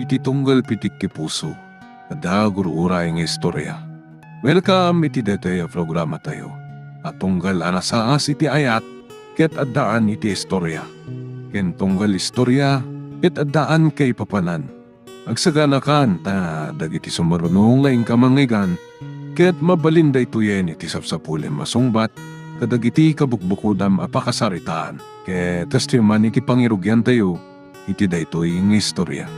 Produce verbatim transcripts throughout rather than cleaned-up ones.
iti tunggal pitikki puso, adda gur-uray nga istorya. Welcome iti daytoy a programatayo a tunggal a nasaas iti ayat ket addaan iti istorya, ken tunggal istorya ket addaan kaipapanan. Agsaganakan ta dagiti sumaruno nga inka mangngeggan ket mabalin daytoyen iti sapsapulem a sungbat kadagiti kabukbukodam a pakasaritaan ket kastoy man iti pangirugiantayo iti daytoy nga istorya.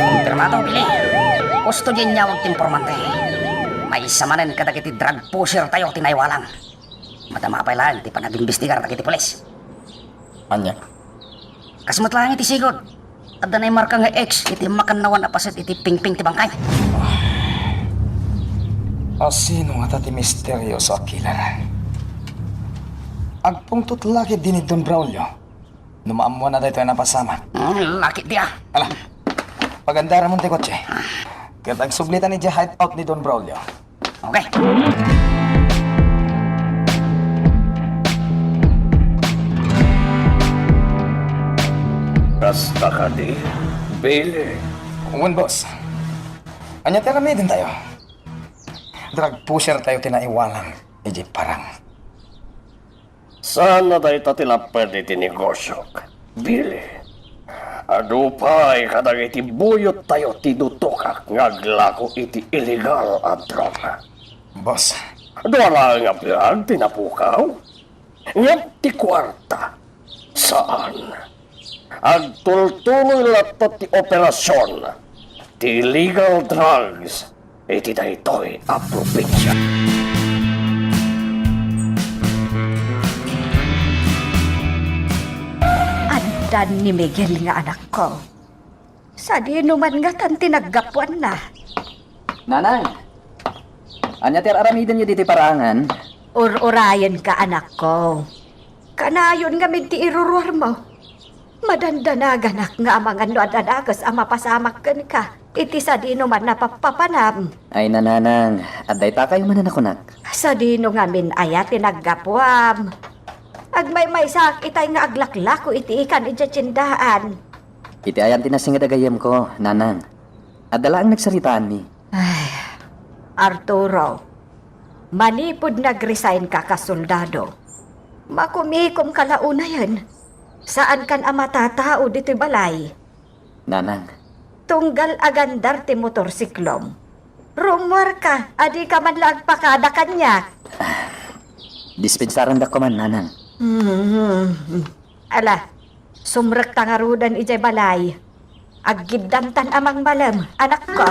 Kumpirmado, Billy. Kustodian niya ti informante. Maysa manen kadagiti drug pusher tayo ti naiwalang. Madama pay laeng ti panagimbestigar dagiti pulis. Ania? Kas met laeng iti sigud, adda naimarka nga X iti makannawan a paset iti pingping ti bangkay. A sino ngata ti misterioso a killer? Agpungtot la ketdi ni Don Braulio no maammoanna daytoy a napasamak. Hmm, lakit dia. Ala, pagandaramon ti kotse. Ket agsublitan idiay hideout ni Don Braulio. Okay. Kasta kadi, Billy? Wen, boss. Ania ti aramidentayo? Drug pusher tayo ti naiwalang idiay parang. Saan a dayta ti lapped iti negosiok, Billy? Adu pay kadagiti buyottayo ti dutokak nga aglako iti illegal a droga. Boss. Dua laeng a biag ti napukaw? Ngem ti kuarta, saan. Agtultuloy latta ti operasion ti illegal drugs iti daytoy a probinsia. Addan ni Miguel nga anakko. Sadino man ngatan ti naggapuanna? Nanang, ania ti ar-aramidenyo ditoy paraangan? Ur-urayenka, anakko. Kanayon ngamin ti iruruarmo. Madandanaganak nga amangan no adda dakes a mapasamak kenka iti sadino man a pappapanam. Ay, nanang, adda itakayo manen a kunak. Sadino ngamin aya ti naggapuam? Agmaymaysaak itay nga aglaklako iti ikan idiay tiendaan. Iti ayan ti nasinged a gayyemko, nanang. Adda laeng nagsaritaanmi. Ay, Arturo, manipud nag-resignka kas soldado, makumikomka la unayen. Saankan a matatao ditoy balay. Nanang. Tunggal agandar ti motorsiklom. Rummuarka, a dika man la agpakada kaniak. Dispensarandakko man, nanang. Hmm. Ala, sumrekta ngaruden idiay balay. Aggiddamtan a mangmalem, anakko.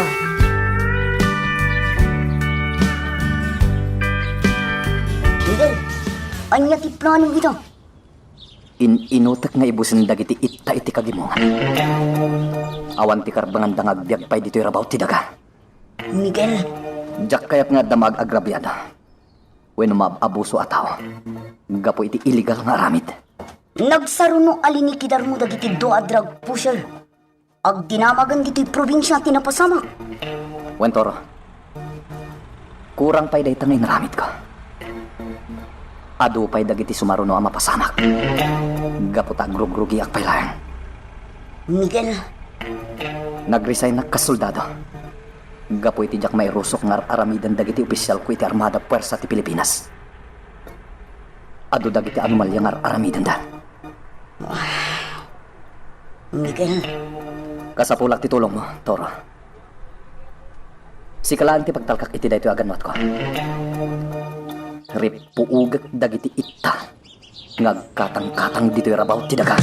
Miguel, ania ti plano ita? In-inutek nga ibusen dagiti itta iti kagimongan. Awan ti karbenganda nga agbiag pay ditoy rabaw ti daga. Miguel. Diak kayat nga adda maag-agrabiado wenno maab-abuso a tao gapu iti illegal nga aramid. Nagsaruno a linikidarmo dagiti dua a drug pusher. Agdinamagen ditoy probinsia ti napasamak. Wen, Toro, kurang pay dayta nga inaramidko. Adu pay dagiti sumaruno a mapasamak. Gapu ta agrugrugiak pay laeng. Miguel. Nag-resignak kas soldado. Gapu iti diak mairusok nga ar-aramiden dagiti opisialko iti Armada Puersa ti Pilipinas. Adu dagiti anomalia nga ar-aramidenda. Miguel. Kasapulak ti tulongmo, Toro. Sika laeng ti pagtalkak iti daytoy a gannuatko. Rippuogek dagiti itta nga agkatangkatang ditoy rabaw ti daga.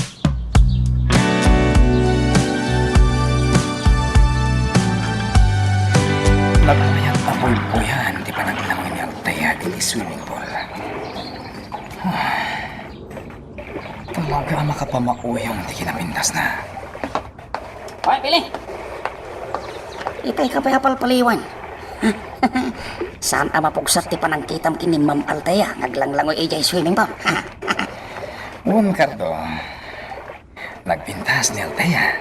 Nagmayat a buybuyan ti panaglangoy ni Althea iti swimming pool. Talaga a makapamauyong ti kinapintasna. Hoy, Billy! Itay ka pay a palpaliwan. Saan a mapugsat ti panangkitam ken ni Ma'am Althea nga aglanglangoy idiay swimming pool? Wen, Cardo, nagpintas ni Althea.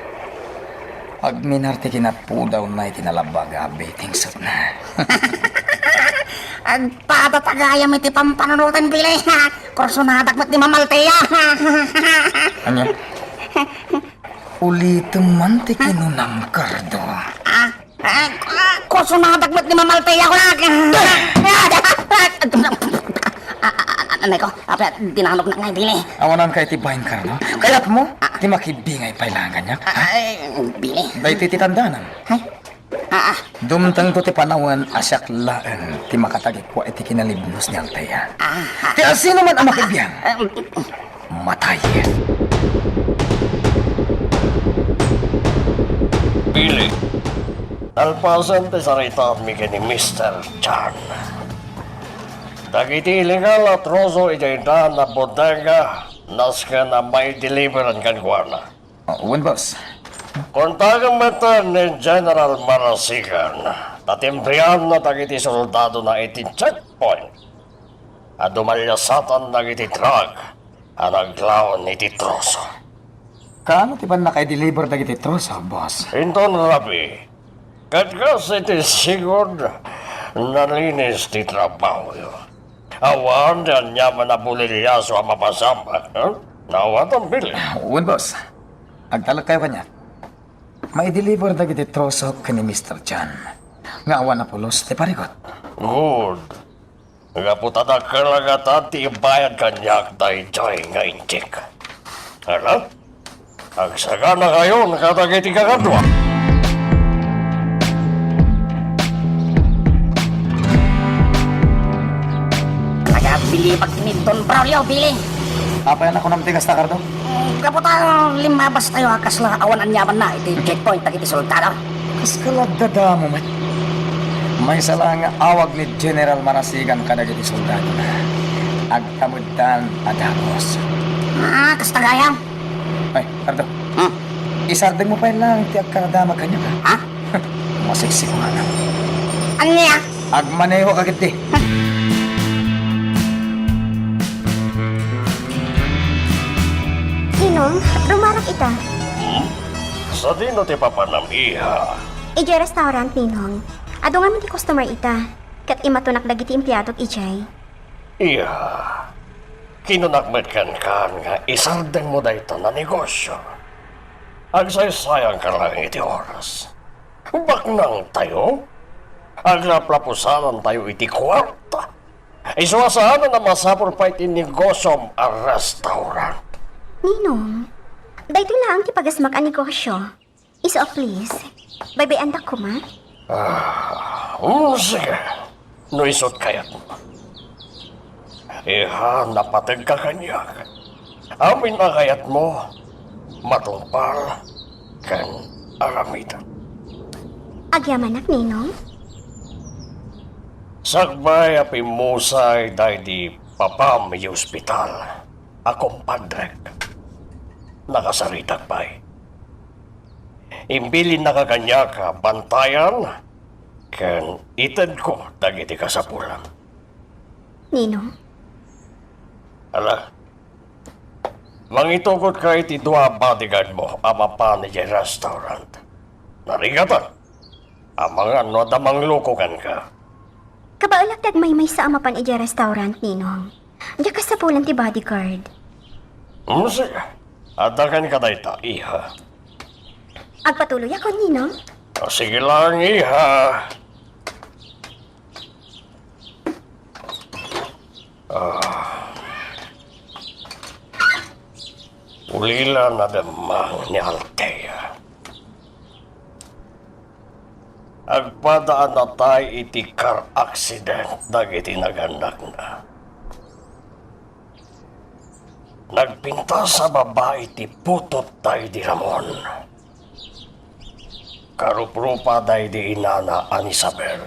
Agminar ti kinapudawna iti nalabag a bathing suitna. Agpadat a gayam iti pampanunotan, Billy. Kursonadak met ni Ma'am Althea. Ania? Ulitem man ti kinunam, Cardo. Ah, ah, ah, kusunadak met ni Ma'am Althea, kunak. Ah, ah, ah, anay ko, apay, dinanognak ngay, Billy. Awanan kay ti bain, Cardo. Kayatmo, ti makibingay pay laeng kaniak, ha? Ay, Billy. Daytoy ti tandanam. Ay, ah, ah. Dumtengto ti panawen a siak laeng ti makatagikua iti kinalibnos ni Althea. Ah, ah. Ti asino man a makibiang, ah, matay. Billy, nalpasen ti saritaanmi ken ni Mister Chan, dagiti illegal a troso idiay daan a bodega nasken a maideliveran kenkuana. Ah, wen, boss. Kontakem metten ni General Marasigan ta timbrianna dagiti soldadona iti checkpoint a dumaliasatan dagiti truck a naglaon iti troso. Kaano ti pannakaideliver dagiti troso, boss? Inton rabii, ket kas iti sigud, nalinis ti trabahoyo. Awan ti aniaman a buliliaso a mapasamak, ha? Naawatan, Billy? Wen, boss. Agtalekkayo kaniak. Maideliver dagiti troso ken ni Mister Chan nga awan a pulos ti parigot. Good. Gapu ta dakkel a gatad ti ibayad kaniak daytoy nga injek. Ala? Agsaganakayon kadagiti kakadua. Nagabilibak ni Don Braulio, Billy. Apay a nakunam ti kasta, Cardo? Mm, gapu ta limmabastayo a kasla awan aniamanna iti checkpoint dagiti soldado. Kas ka la agdadamo met. Maysa la nga awag ni General Marasigan kadagiti soldadona. Agtameddan a dagus. Ah, kasta gayam. Ay, Cardo. Hmm? Isardengmo pay laeng ti agkaradama kaniak, ha? Ha? Masiksik nga na. Ania? Agmaneho ka ketdi. Ninong, rumarak ita. Hmm? Sadino ti papanam, iha? Idiay restaurant, Ninong. Adu ngamin ti customer ita. Ket imatunak dagiti empleadok idiay. Iya, kinunak met kenka nga isardengmo dayta a negosio. Agsaysayangka laeng iti oras. Baknangtayo? Aglaplapusanantayo iti kuarta. Isu a saanen a masapul pay ti negosom a restaurant. Ninong, daytoy laeng ti pagasmak a negosio. Isu a please. Baybay-andak koma? Ah, mm, sige. No isut kayatmo. Iha, napategka kaniak. Amin a kayatmo, matungpal ken aramidek. Agyamanak, Ninong? Sakbay a pimmusay daydi papam iti ospital a kumpadrek, nakasaritak pay. Imbilinnaka kaniak a bantayan ken itedko dagiti kasapulam. Ninong? Ala, mangitugotka iti dua a bodyguardmo a mapan idiay restaurant. Narigatan. Amangan no adda mangluko kenka. Kabaelak ti agmaymaysa a mapan idiay restaurant, Ninong. Diak kasapulan ti bodyguard. Mm, sige. Adda kenka dayta, iha. Agpatuloyakon, Ninong? O, sige lang, iha. Ah. Ulila nademmang ni Althea. Agpada a natay iti car accident dagiti nagannakna. Nagpintas a babai ti putot daydi Ramon. Karuprupa daydi inana a ni Isabel.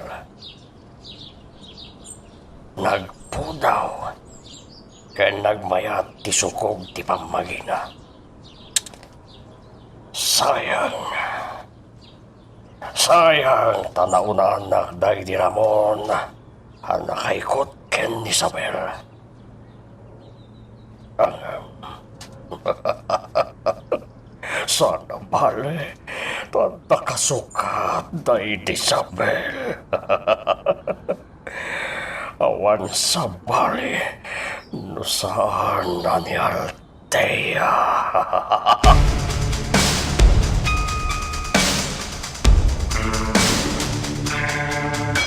Nagpudaw ken nagmayat ti sukog ti pammagina. Sayang. Sayang ta naunaannak daydi Ramon a nakaikut ken ni Isabel. Ngem, saan a bale, ta nakasukat daydi Isabel. Awan sabali no saan a ni Althea.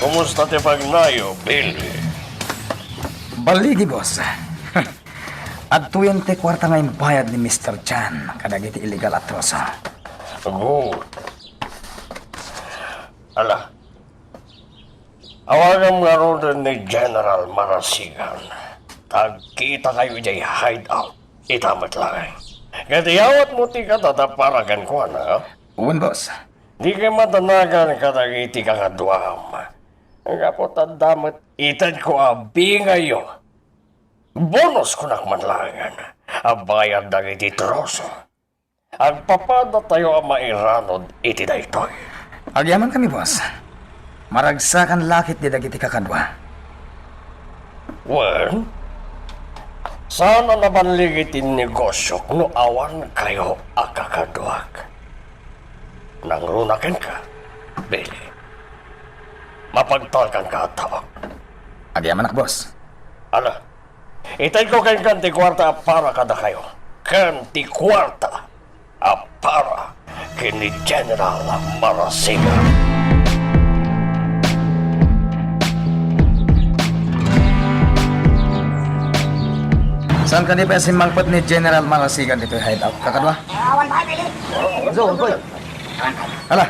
Kumusta ti pagnayo, Billy? Balligi, boss. Adtoyen ti kuarta nga imbayad ni Mister Chan kadagiti illegal a troso. Good. Ala, awagam ngaruden ni General Marasigan. Agkitakayo idiay hideout. Ita met laeng. Ket iyawatmo ti kadada para kenkuana, ha? Wen, boss. Dika madanagan kadagiti kakaduam. Gapu ta adda met itedko a bingayyo. Bonus kunak man laengen a bayad dagiti troso. Agpapadatayo a mairanod iti daytoy. Agyamankami, boss. Maragsakan la ketdi dagiti kakadua. Wen, saan a nabanligi ti negosiok no awan kayo a kakaduak. Nangruna kenka, Billy. Mapagtalkanka a taok. Agyamanak, boss. Ala, itedko kenka ti kuarta a para kadakayo, ken ti kuarta a para ken ni General Marasigan. Saan kadi pay a simmangpet ni General Marasigan ditoy hideout, kakadua? Awan pay, Billy. Ala,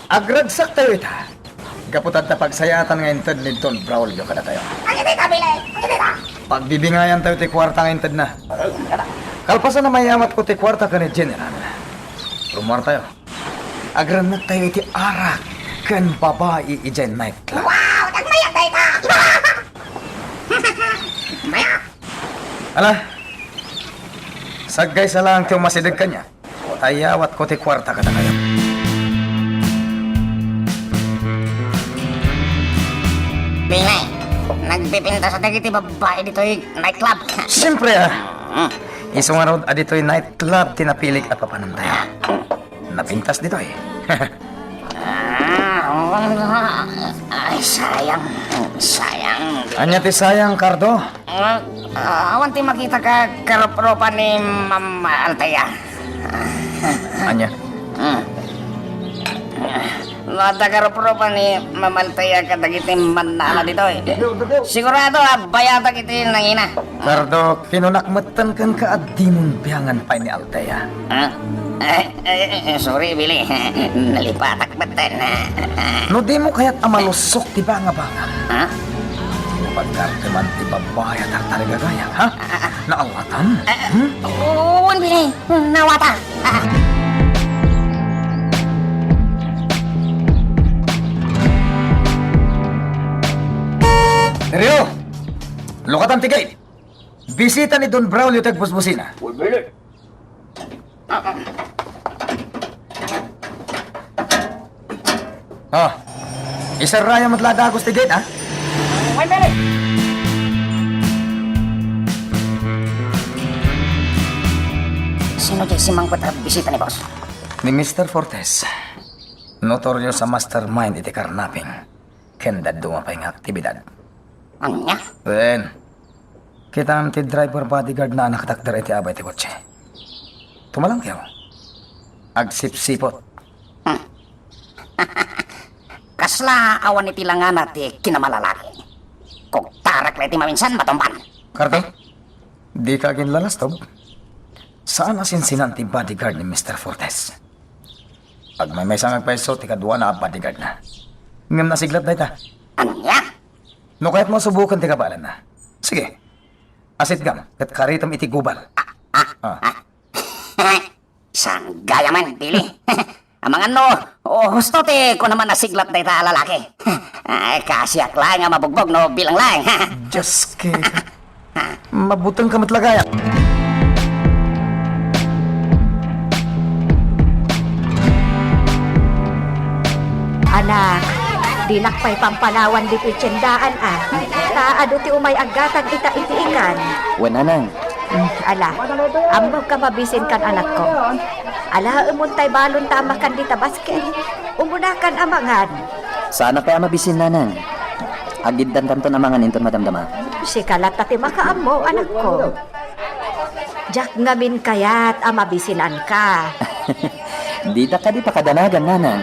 agragsak tayo ita. Gapu ta adda pagsayaatan nga inted ni Don Braulio kadatayo. Agidita, Billy! Agidita! Pagbibingayan tayo ti kuarta nga intedna. Kalpasan a mayawatko ti kuarta ken ni General, rummuar tayo. Agrennek tayo iti arak ken babai idiay nightclub. Wow! Nagmayat dayta! Mayat! Ala, saggaysa laeng ti umasideg kaniak. Ayawatko ti kuarta kadakayo. Billy, nagpipintas dagiti babbai ditoy nightclub. Siyempre, ah. Mm. Isu ngarud a ditoy nightclub ti napilik a papanantayo. Napintas ditoy. Ah, ay, sayang. Sayang. Ania ti sayang, Cardo? Ah, ah, awan ti makita ka karup-rupa ni Ma'am Althea. Ania? Hmm. No adda karup-rupa ni Ma'am Althea kadagiti mannala ditoy, sigurado a bayatak iti nangina. Cardo, kinunak metten kenka a dimon biangan pay ni Althea. Ah? Eh, eh, eh, sorry, Billy. Nalipatak metten. No dimo kayat a malusok ti bangabangam, ha? Dimo pagkarteman ti babbai a tartarigagayak, ha? Ah, ah, ah. Naawatan? Eh, eh, hmm? Wen, Billy. Naawatan. Ah. Rio! Lukatan ti gate! Bisita ni Don Braulio ti agbusbusina. Uy, Billy! Ah, isarrayo met la dagus ti gate, ah? Uy, Billy! Sino diay simmangpet a bisita ni boss? Ni Mister Fortes. Notorious a mastermind iti karnaping ken dadduma pay nga aktibidad. Ania? Wen, kitam ti driver bodyguard na a nakatakder iti abay ti kotse. Tumalangkew. Agsipsipot. Hmm. Kasla awan iti langana ti kinamalalaki. Kugtarak la iti maminsan, matumban. Cardo, dika aginlalastog. Saan a sinsinan ti bodyguard ni Mister Fortes. Agmaymaysa nga agpayso ti kaduana a bodyguardna. Ngem nasiglat dayta. Ania? No kayatmo a suboken ti kabaelanna, sige. Asitgam ket karitem iti gubal. Ah, ah, ah. Saan gayam, Billy? Amangan no, o, husto ti kunam a nasiglat dayta a lalaki. Ay, kaasiak laeng a mabugbog no bilang laeng. Diyos ko. Mabutengka met la gayam. Anak, dinak pay pampanawan ditoy tiendaan, a. Ta adu ti umay aggatang ita iti ikan. Wen, nanang. Hmm, ala, ammok a mabisinkan, anakko. Ala, umontay balonta a makan dita basket. Umunakan a mangan. Saanak pay a mabisin, nanang. Agiddantanton a mangan inton madamdama. Sika latta ti makaammo, anakko. Diak ngamin kayat a mabisinanka. Dita kadi pakadanagan, nanang.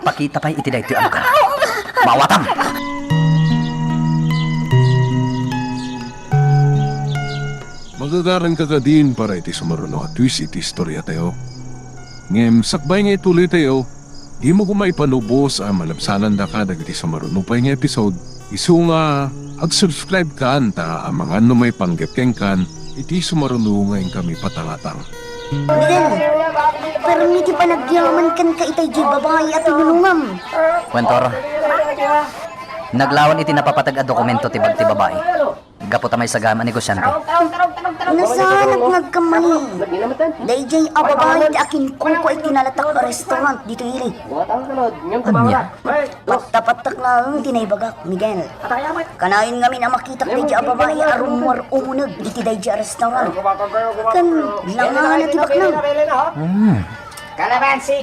Pakita pay iti daytoy a lugar. Maawatam! Magagaranka kadin para iti sumaruno a twist iti istoriatayo. Ngem sakbay nga ituloytayo, dimo koma ipanubos a malabsanandaka dagiti sumaruno pay nga episode, isu nga ag-subscribe kan ta amangan no maipanggep kenkan iti sumaruno nga inkami patangatang. Miguel, permi ti panagyaman kenka itay diay babai a tinulongam. Kuentor, naglawan iti napapateg a dokumento ti bag ti babai. Gapu ta maysa gayam a negosyante. Nasaanak nga agkamali. Daydiay a babai ti akinkukua iti nalatak a restaurant ditoy ili. Ania? Patapattak laeng ti naibagak, Miguel. Kanayon ngamin a makitak daydiay a babai a rummuar umuneg iti daydiay a restaurant. Ken langana ti baknang. Hmm.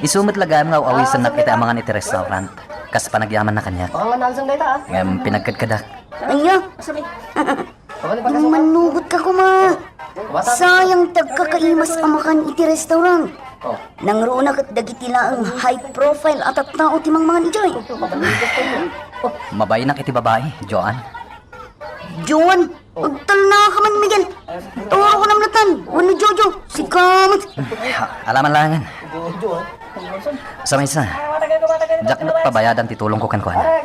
Isu met la gayam nga aw-awisennak iti amangan iti restaurant. Kas panagyamanna kaniak. Ngem pinagkedkedak. Ania? Mannugotko koma. Sayang ti agkakaimas a makan iti restaurant. Nangruna ket dagiti laeng high profile a tattao ti mangmangan idiay. Mabainak iti babai, Joan. Joan, agtalnaka man, Miguel. Turo ko namnatan, wenno Jojo, sika met. Alaman langen. Sa maysa, diak met pabayadan ti tulongko kenkuana.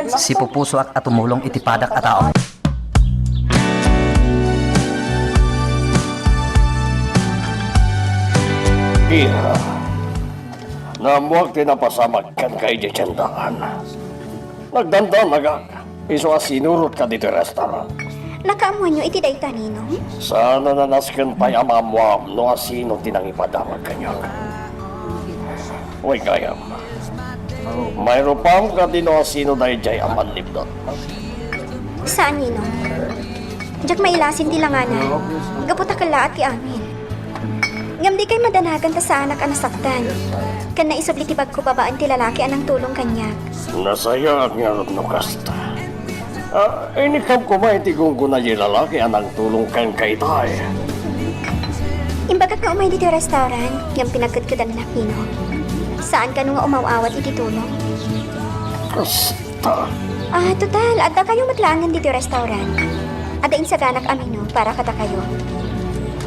Sipupusoak a tumulong iti padak a tao. Iha, naammoak ti napasamak kenka idiay tiendakan. Nagdandanagak, isu a sinurotka ditoy restaurant. Nakaammoanyo iti dayta, Ninong? Saan a nanasken pay a maammoam no asino ti nangipadamag kaniak. Wen gayam, mairupam kadi no asino daydiay a mannipdot? Saan, Ninong. Diak mailasin ti langana. Gapu ta kellaat ti amin. Ngem dikay madanagan ta saanak a nasaktan. Ken naisubli ti bagko babaen ti lalaki a nangtulong kaniak. Nasayaat ngarud no kasta. Ah, inikam koma iti gunggona diay lalaki a nangtulong kenka itay. Imbagak nga umay ditoy restaurant, ngem pinagkedkedannak, Ninong. Saan kano nga umaw-awat iti tulong? Kasta. Ah, total, adda kayo met laengen ditoy restaurant. Adda insaganak a menu para kadakayo.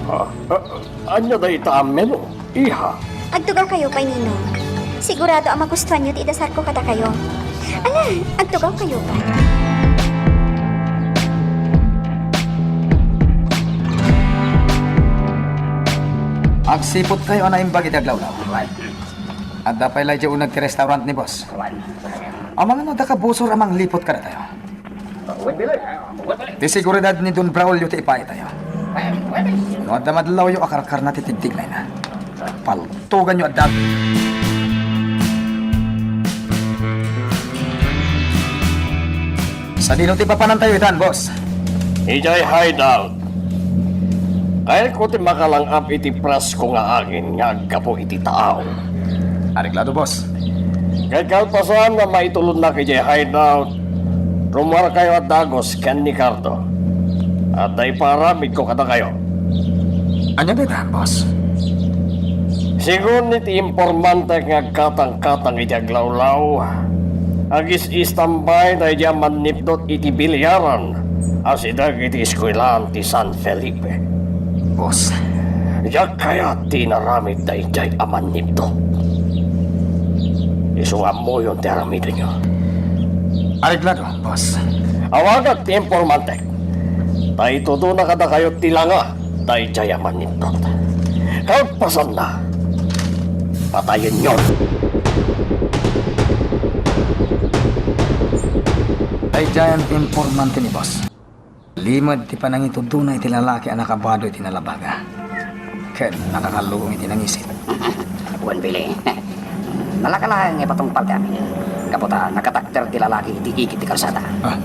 Ah, ah, ania dayta a menu, iha? Agtugaw kayo pay, Ninong. Sigurado a magustuanyo ti idasarko kadakayo. Ala, agtugaw kayo pay. Agsipud kayo a naimbag iti aglawlaw. Adda pay la idiay uneg ti restaurant ni boss. Amangan no adda kabusor a mangliput kadatayo. Ti seguridad ni Don Braulio ti ipaaytayo. No adda madlawyo a karkarna ti tigtignayna, paltuganyo adda. Sadino ti papanantayo itan, boss? Idiay hideout. Kayatko ti makalang-ap iti presko nga angin nga aggapu iti taaw. Areglado, boss. Ket kalpasan nga maitulonnak idiay hideout, rummuarkayo a dagus ken ni Cardo. Adda ipaaramidko kadakayo. Ania dayta, boss? Segun iti informantek nga agkatangkatang iti aglawlaw, agis-istambay daydiay a mannipdot iti biliaran a sideg iti eskuelaan ti San Felipe. Boss. Diak kayat ti inaramid daydiay a mannipdot. Isu nga ammoyon ti aramidenyo. Areglado, boss. Awagan ti informantek. Ta itudona kadakayo ti langa daydiay a mannindot. Kalpasanna, patayenyo. Daydiayen ti informante ni boss. Limed ti panangitudona iti lalaki a nakabado iti nalabaga ken nakakalluong iti nangisit. Wen, Billy, nalaka-laka nga ipatungpalkami gapu ta nakatakder ti lalaki iti igid ti kalsada. Ah,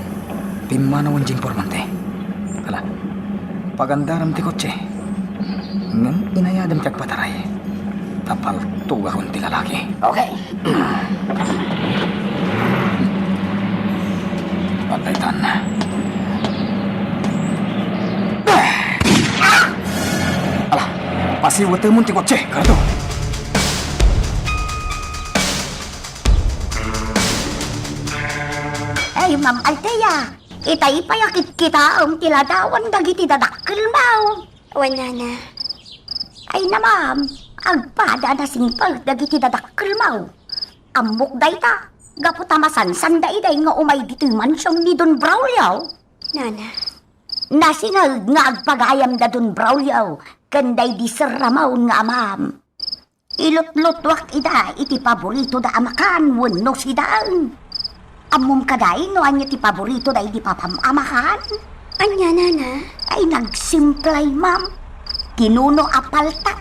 pimmanawen ti informante. Ala, pagandaram ti kotse. Ngem inayadem ti agpataray. Ta paltogakon ti lalaki. Okay. Pataytan. Ala, pasiwetemon ti kotse, Cardo. Ay, Ma'am Althea, itay pay a kitkitaem ti ladawan dagiti dadakkelmo. Wen, nana. Ay na, ma'am, agpada a nasingpet dagiti dadakkelmo. Ammok dayta, gapu ta masansanda idiay nga umay ditoy mansion ni Don Braulio. Nana. Nasingeg nga agpagayam da Don Braulio ken daydi Sir Ramon nga amam. Ilutlutuak ida iti paboritoda a makan wenno sidaen. Ammom kadi no ania ti paborito daydi papam a makan? Ania, nana? Ay, nagsimplay, ma'am. Tinuno a palta.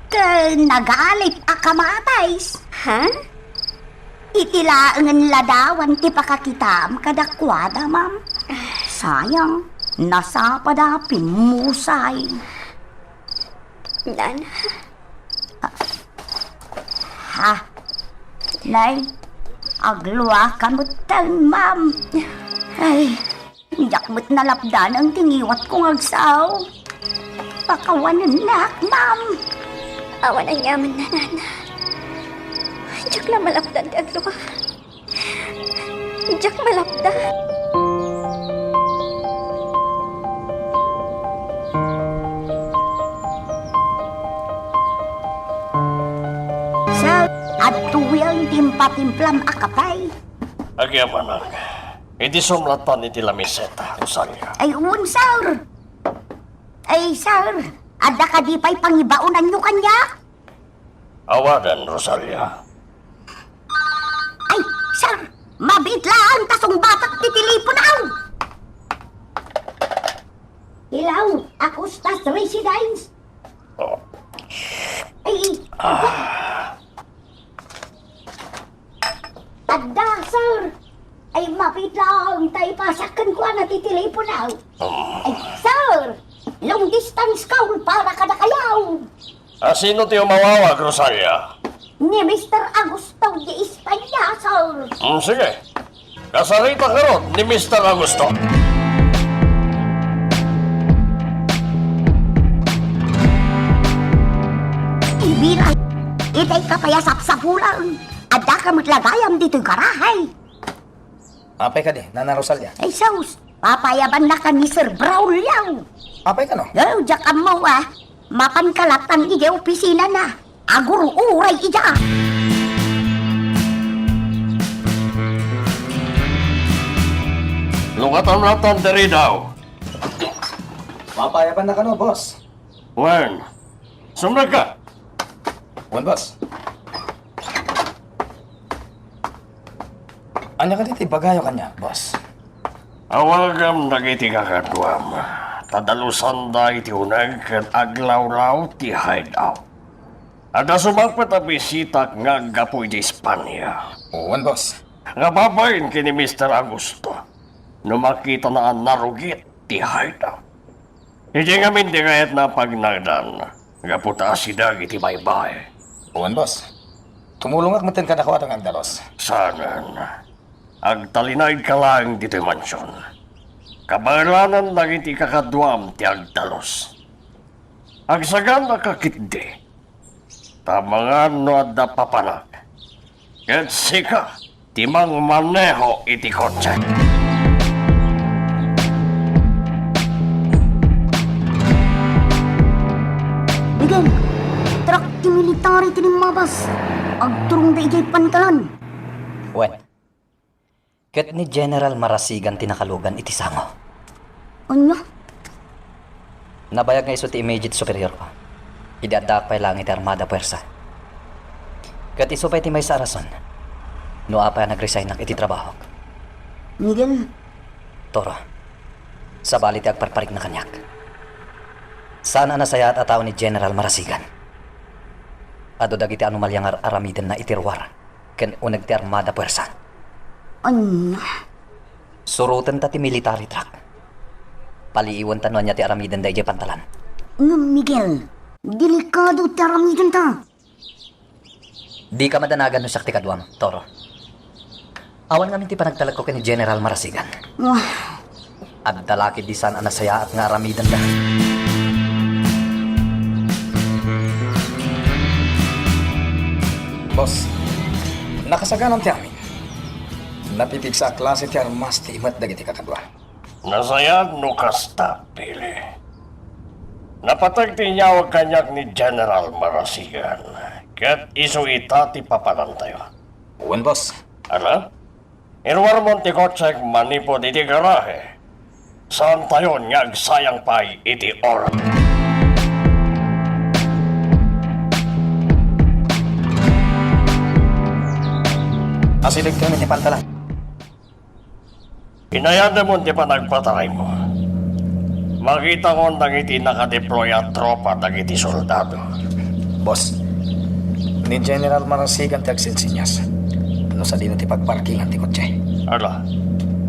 Ken nagalip a kamatis. Ha? Iti laengen ladawan ti pakakitaam kadakuada, ma'am. Sayang, nasapada pimmusay. Nana. Ha? Nay, agluaka metten, ma'am. Ay, diak met nalapdan ti ngiwatko nga agsao. Pakawanennak, ma'am. Awan aniamanna, nana. Diak la malapdan ti aglua. Diak malapdan. Sa, adtoyen ti impatimplam a kape. Agyamanak. Idi sumlatan iti lamiseta, Rosalia. Ay, wen, sir. Ay, sir, adda kadi pay pangibaonanyo kaniak? Awagan, Rosalia. Ay, sir! Mabiit laeng ta sungbatak ti teleponaw! Hello, Acostas Residence? Oh. Ay, adda, sir! Ay, mabiit laeng ta ipasak kenkuana ti teleponaw. Oh. Ay, sir! Long distance call para kadakayo! A sino ti umawawag, Rosalia? Ni Mister Augusto de España, sir. Hmm, sige. Kasarita ngarud ni Mister Augusto. Ibira, itay ka pay a sapsapulan. Adda ka met la gayam ditoy garahe. Apay kadi, Nana Rosalia? Ay, sus! Papayabannaka ni Sir Braulio! Apay kano? Oh, diak ammo, ah. Mapan ka latta idiay opisinana. Agur-uray ida! Lukatam latta diri daw. Papayabannaka no, boss? Wen, sumrek ka! Wen, boss. Ania kadi ti ibagayo kaniak, boss? Awagam dagiti kakaduam, ta dalusanda iti uneg ket aglawlaw ti hideout. Adda sumangpet a bisitak nga aggapu iti Espania. Wen, boss. Nga babain ken ni Mister Augusto. No makitana a narugit ti hideout. Idiay ngamin ti kayatna a pagnaedan, gapu ta asideg iti baybay. Wen, boss. Tumulongak metten kadakuada nga agdalus. Saanen. Agtalinaedka laeng ditoy mansion. Kabaelanan dagiti kakaduam ti agdalus. Agsaganaka ketdi. Ta mangan no adda papanak. Ket sika ti mangmaneho iti kotse. Miguel, truck ti military ti limmabas. agturongda idiay pantalan. Wen, ket ni General Marasigan ti nakalugan iti sango. Ania? Nabayag nga isu ti immediate superior ko. Idi addaak pay laeng iti armada puersa. Ket isu pay ti maysa a rason no apay a nag-resignak iti trabahok. Miguel. Toro, sabali ti agparparikna kaniak. Saan a nasayaat a tao ni General Marasigan. Adu dagiti anomalia nga ar-aramidenna iti ruar ken uneg ti armada puersa. Ania? Surotenta ti military truck. Paliiwenta no ania ti aramidenda idiay pantalan. Ngem, Miguel, delikado ti aramidenta. Dika madanagan no siak ti kaduam, Toro. Awan ngamin ti panagtalekko ken ni General Marasigan. Wah. Adda la ketdi saan a nasayaat nga aramidenda. Boss, nakasaganam ti amin. Napipigsa a klase ti armas ti imet dagiti kakadua. Nasayaat no kasta, Billy. Napateg ti inyawag kaniak ni General Marasigan, ket isu ita ti papanantayo. Wen, boss. Ala? Iruarmon ti kotsek manipud iti garahe. Saantayon nga agsayang pay iti oras. Asidegkayo iti pantalan. Inayademon ti panagpataraymo. Makitakon dagiti nakadeploy a tropa dagiti soldado. Boss, ni General Marasigan ti agsinsiñas no sadino ti pagparkingan ti kotse. Ala,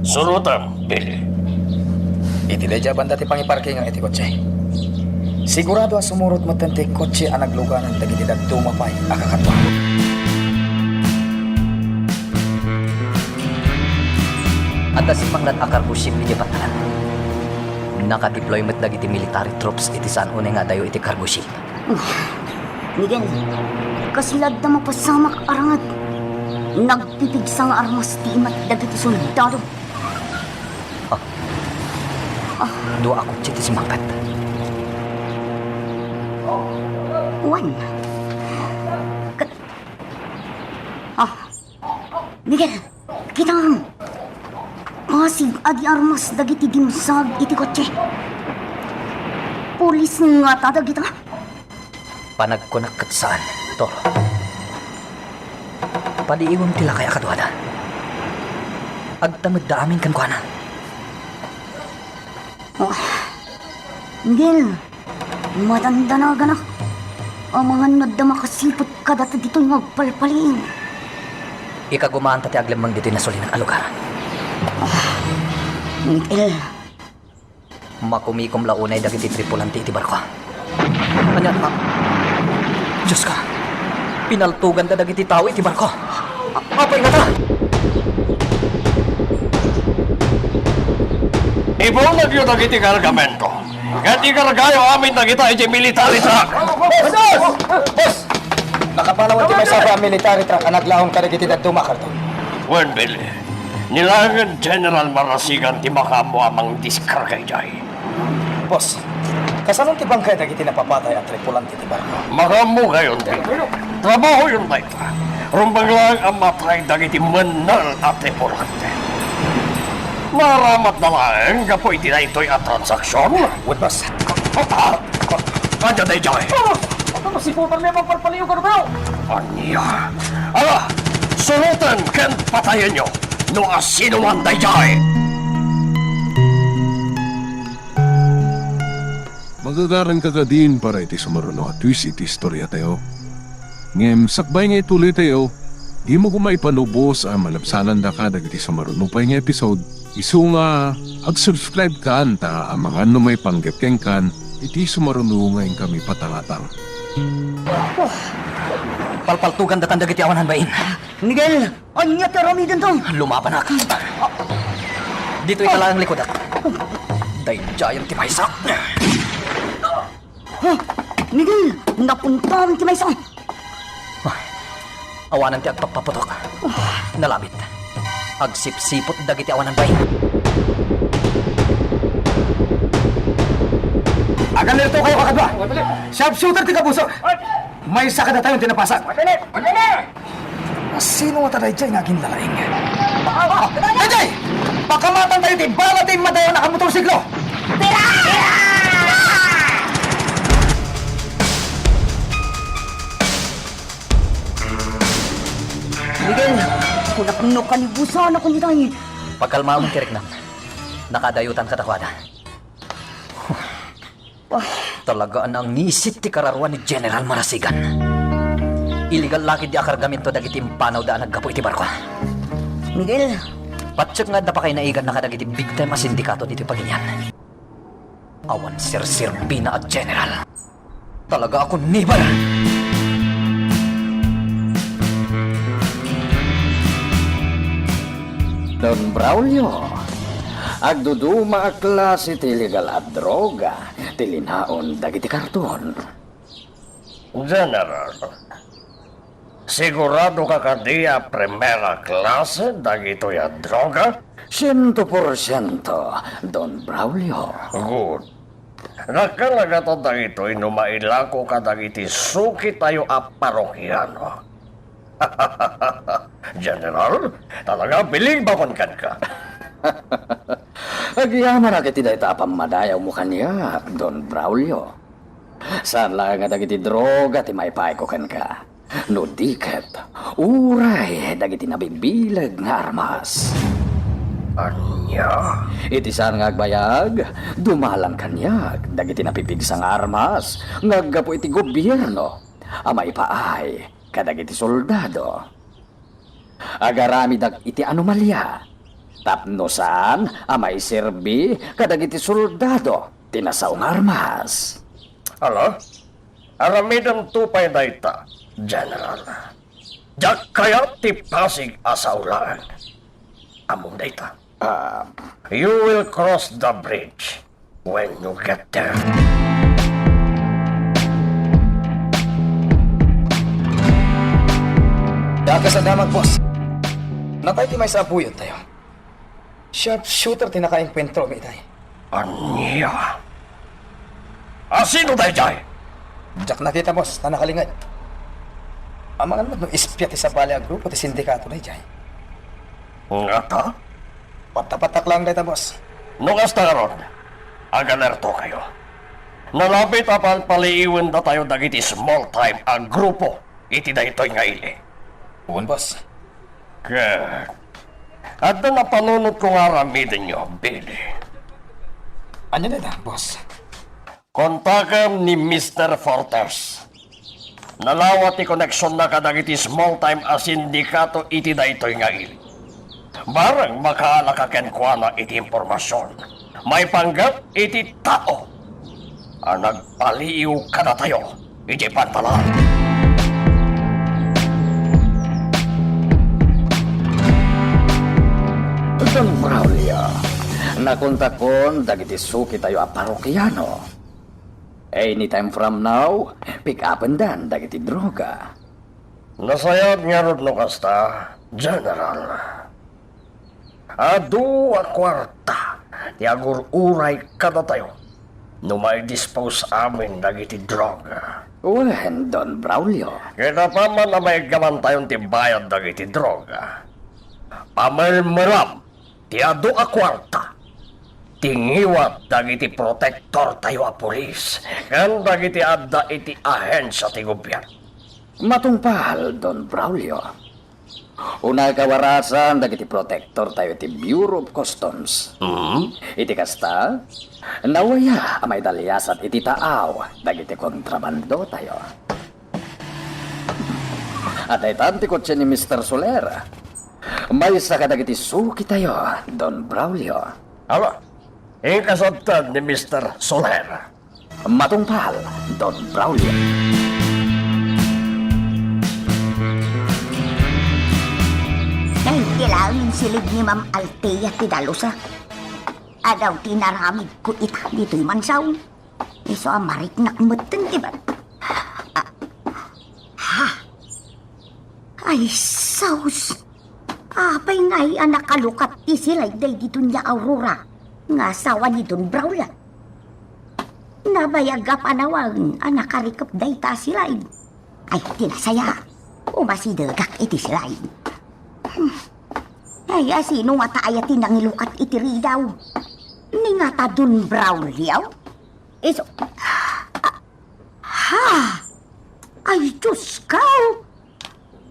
surotem, Billy. Iti daydiay banda ti pangiparkingan iti kotse. Sigurado a sumurot metten ti kotse a nagluganan dagiti dadduma pay a kakadua. Adda sippanglat a cargo ship idiay pantalan. Nakadeploy met dagiti military troops iti saan unay nga adayo iti cargo ship. Miguel, kasla adda mapasamak a rangag. Nagpipigsa nga armas ti imet dagiti soldado. Ah. Ah. Dua a kotse ti simmangpet. Wen. Ket, ah. Miguel, kitam. Pasig a di armas dagiti dimsag iti kotse. Pulis ngata dagita? Panagkunak ket saan, Toro. Paliiwem ti lakay a kaduada. Agtamedda amin kenkuana. Oh, Miguel, madandanaganak. Amangan nga adda makasiput kadata ditoy nga agpalpalin. Ikagumaanta ti aglemmeng ditoy nasolinak a lugar. Oh, Miguel. Makumikom la unay dagiti tripulante iti barko. Ania, ah, Dioska, pinaltoganda dagiti tao iti barko. A-, apay ngata? Ibungagyo dagiti kargamento, ket ikargayo amin dagita iti military truck. Boss! Boss! Nakapanawan ti maysa a military truck a naglaom kadagiti dadduma a karton. Wen, Billy, ni laengen General Marasigan ti makaammo a mangdiskarga idiay. Boss, kasanon ti bangkay dagiti napapatay a tripulante ti barko? Makaammokayon dayta. Trabahoyon dayta. Rumbeng laeng a matay dagiti mennel a tripulante. Naaramatda laeng gapu iti daytoy a transaksion. Wen, boss. Ania daydiay? Ah! Ania, masiputanmi a pagparpaliyo kadakayo? Ania? Ala, suroten ken patayenyo no asinoman daydiay! Magagaranka kadin para iti sumaruno a twist iti istoriatayo. Ngem sakbay nga ituloytayo, dimo koma ipanubos a malabsanandaka dagiti sumaruno pay nga episode. Isu nga ag-subscribe kan ta amangan no maipanggep kenkan iti sumaruno nga inkami patangatang. Palpaltogandatan dagiti awanan bain. Miguel! Ania ti aramidenta? Lumabanak. Ditoy ta laeng likudak. Daydiayen ti maysa. Ha? Miguel, napuntaen ti maysa. Awanan ti agpappaputok. Nalabit. Agsipsiput dagiti awanan bain. Aganirto kayo, kakadwa. Sharpshooter ti kapuso. Maysa kadatayon ti napasag. Sino ngata daydiay nga aginlalaing? Ah, daydiay! Pakamatentayo ti bala ti immadayo a nakamotorsiklo! Miguel, kunak no kanibusan ako ni Tay. Pagkalmaam ti riknam. Nakadayotan kadakuada. Talaga a nangisit ti kararua ni General Marasigan. Illegal lakid ti akargamento dagiti impanawda a naggapu iti barko. Miguel. Patiek nga adda pakaynaiganna kadagiti big time a sindikato ditoy pagilian. Awan serserbina a general. Talaga a kunibal! Don Braulio, agduduma a klase ti illegal a droga ti linaon dagiti karton. General, siguradoka kadi a primera klase dagitoy a droga? Siento porsiento, Don Braulio. Good. Dakkel a gata dagitoy no mailako kadagiti sukitayo a parokiano. General, talaga bilibakon kenka. Agyamanak iti dayta a pammadayawmo kaniak, Don Braulio. Saan laeng a dagiti droga ti maipaayko kenka. No di ket, uray dagiti nabibileg nga armas. Ania? Iti saan nga agbayag, dumalan kaniak dagiti napipigsa nga armas nga aggapu iti gobierno a maipaay kadagiti soldado. Agaramidak iti anomalia tapno saan a maiserbi kadagiti soldado ti nasao nga armas. Ala, aramidento pay dayta, General. Diak kayat ti Pasig a sao laeng. Ammom dayta. Ah. You will cross the bridge when you get there. Dakasadamag, boss. Natay ti maysa a buyottayo. Sharpshooter ti nakaengkuentromi itay. Ania? A sino daydiay? Diak nakita, boss, ta nakalinged. Amangan met no espia ti sabali a grupo ti sindikato daydiay. Ngata? Patapattak lang dayta, boss. No kasta ngarud, agalertokayo. Nalabit a palpaliiwendatayo dagiti small time a grupo iti daytoy nga ili. Wen, boss. Ket adda napanunotko nga aramidenyo, Billy. Ania dayta, boss? Kontakem ni Mister Fortes. Nalawa ti koneksionna kadagiti small time a sindikato iti daytoy nga ili. Bareng makaalaka kenkuana iti impormasion maipanggep iti tao a nagpaliiw kadatayo iti pantalan. Don Braulio, nakontakon dagiti sukitayo a parokiano. Anytime from now, pick-upendan dagiti droga. Nasayaat ngarud no kasta, General. Adu a kuarta ti agur-uray kadatayo no maidispose amin dagiti droga. Wen, Don Braulio. Ket apaman a maiggamantayon ti bayad dagiti droga, pamermeram ti adu a kuarta ti ngiwat dagiti protektortayo a pulis ken dagiti adda iti ahensia ti gobierno. Matungpal, Don Braulio. Unay kawarasan dagiti protektortayo iti Bureau of Customs. Hmm? Iti kasta, nawaya a maidaliasat iti taaw dagiti kontrabandotayo. Adda itan ti kotse ni Mister Soler. Maysa kadagiti sukitayo, Don Braulio. Ala, inka sadtan ni Mister Soler. Matungpal, Don Braulio. Daydi laeng insilid ni Ma'am Althea ti dalusa. Adaw ti inaramidko ita ditoy mansaw. Isu a mariknak metten ti ba-, ah, ha? Ay, sus! Apay ngay a nakalukat ti silay daydi Doña Aurora nga asawa ni Don Braulio? Nabayag a panawen a nakarikep dayta a silay. Ay, ti nasayaat. Umasidegak iti slide. Hmm. Ay, a, sino ngata aya ti nangilukat iti ridaw? Ni ngata Don Braulio? Isu-, ah, ha? Ay, Diyos ko!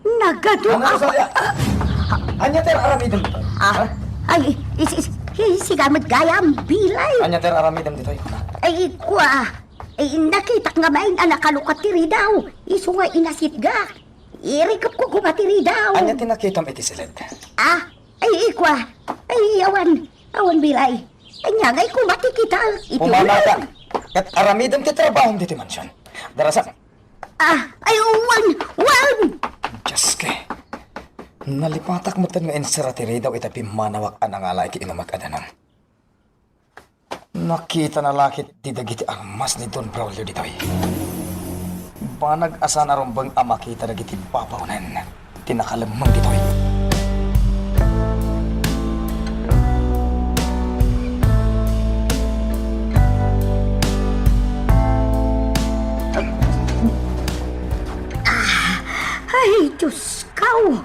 Nagadu Ano, a- Rosalia? Ania ti aramidem? Ah, Ha? Ay, is, is, is, siga met gayam, Bilay. Ania ti aramidem ditoy? Ay, kua. Ay, nakitak nga main a nakalukat ti ridaw. Isu nga inasitgak. Irikepko koma ti ridaw. Ania ti nakitam iti siled? Ah, ay, ikua. Ay, awan. Awan, Bilay. Ania ngay koma ti kita. Iti Umanaka. Ket aramidem ti trabahom ditoy mansion. Darasan. Ah, ay, wen, wen! Diyos ko. Nalipatak metten nga insera ti ridaw ita pimmanawak a nangala iti inumek a danum. Nakitana la ketdi dagiti armas ni Don Braulio ditoy. Banag a saan a rumbeng a makita dagiti babaonen ti nakalemmeng ditoy. Ah, ay, Diyos ko!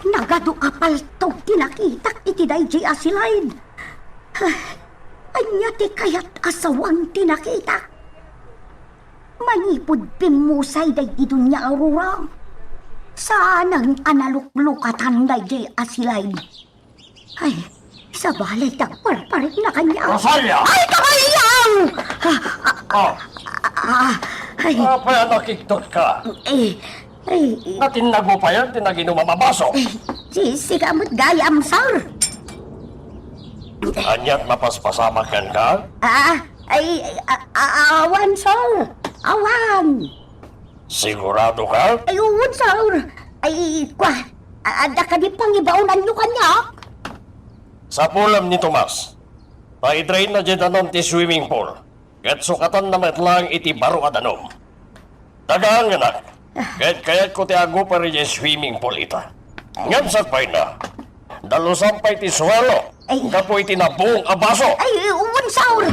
Nagadu a paltog ti nakitak iti daydiay a slide. Ah, ania ti kayat a sawang ti nakitak? Manipud pimmusay daydi Doña Aurora, saanen a naluklukatan daydiay a slide. Ay, sabali ti agparparikna kaniak. Rosalia! Ay, kabayo! Ah, ah, Oh. ah, ah, ay. Apay a nakigtot ka? Eh, ay, eh. Natinnago payen ti naginumam a baso? Eh, si, sika met gayam, sir. Aniat mapaspasamak kenka? Ah, ay, ay, a-, a-, awan, sir. Awan. Sigurado ka? Ay, wen, sir. Ay, kua, a-, adda kadi pangibaonanyo kaniak? Sapulem ni Tomas, ta idrainna diay danum ti swimming pool, ket sukatanna met laeng iti baro a danum. Dagaangenak, ket kayatko ti aguper idiay swimming pool ita. Ngem sakbayna, dalusam pay ti suelo Ay. gapu iti nabuong a baso. Ay, wen, sir.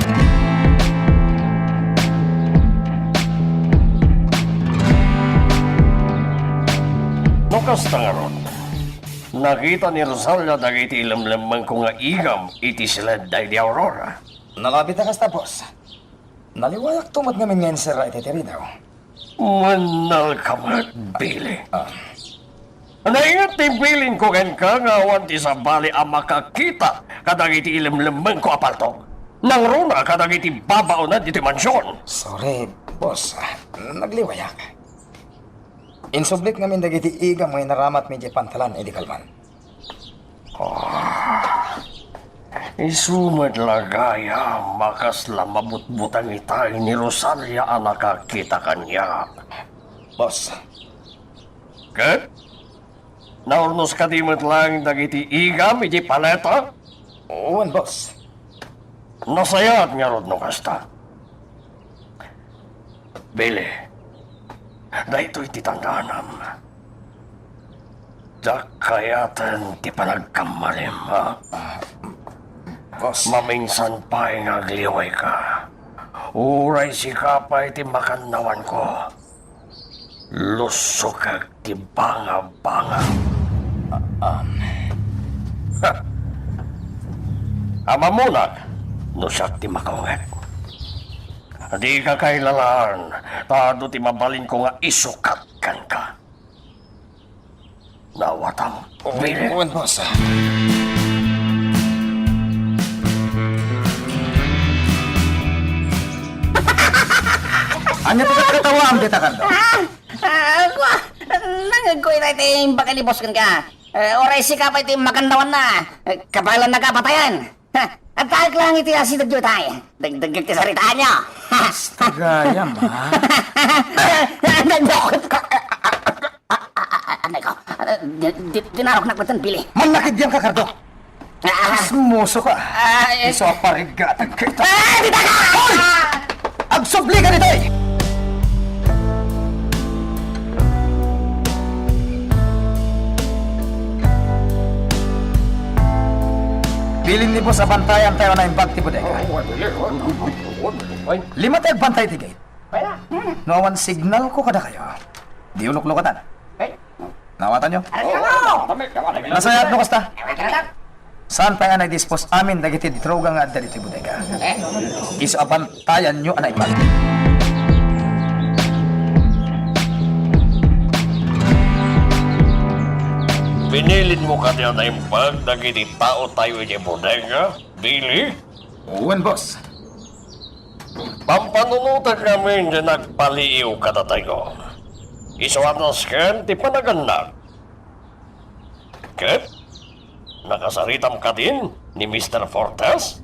No kasta ngarud, nakita ni Rosalia dagiti ilemlemmengko nga igam iti siled daydi Aurora. Nalabit a kasta, boss. Naliwayak to met ngamin nga inserra iti ridaw. Mannalka met, Billy. Ah. Nainget ti bilinko kenka nga awan ti sabali a makakita kadagiti ilemlemmengko a paltog. Nangruna kadagiti babaonen ditoy mansion. Sorry, boss. Nagliwayak. Insublik ngamin dagiti igam nga inaramatmi idiay pantalan idi kalman. Ah, isu met la gayam a kasla mabutbuteng itay ni Rosalia a nakakita kaniak. Boss. Ket? Naurnos kadi met laeng dagiti igam idiay paleta? Wen, boss. Nasayaat ngarud no kasta. Billy, daytoy ti tandaanam. Diak kayaten ti panagkammalim, ha? Ah, boss. Maminsan pay nga agliwayka. Uray sika pay ti makannawanko. Lusokek ti bangabangam. Ah, um. Ha! Amamonak no siak ti makaunget. Dika kailalaan, ta adu ti mabalinko nga isukat kenka. Naawatam, Billy? Wen, boss. Ania ti katawaam dita, Cardo? Ah, ah, kua, nangegko itay ti imbag ni boss kenka. Eh, uray sika pay ti makannawanna. Eh, kabaelannaka a patayen. Ha, addaek laeng iti asidegyo itay. Dagdagek ti saritaanyo. Gayam, ha? Nagdokot ka. Anay ko. Di-, di-, dinaroknak metten, Billy. Mannakiddianka, Cardo. Ah. Chismoso ka. Ah, eh. Isu a parigaten ka ita. Ah, dita ka! Hoy! Agsubli ka ditoy! Bilin ni boss a bantayan tayo a naimbag ti bodega. Lima ti agbantay ti gate. No awan signal ko kadakayo, diyo luklukatan. Ay, Nawatanyo? Nasayaat no kasta? Saan pay a naidispos amin dagiti droga nga adda ditoy bodega? Isu a bantayanyo a naimbag. Binilinmo kadi a naimbag dagiti tao tayo idiay bodega, Billy? Wen, boss. Pampanunotek ngamin ti nagpaliiw kadatayo. Isu a nasken ti panagannak. Ket nakasaritam kadin ni Mister Fortes?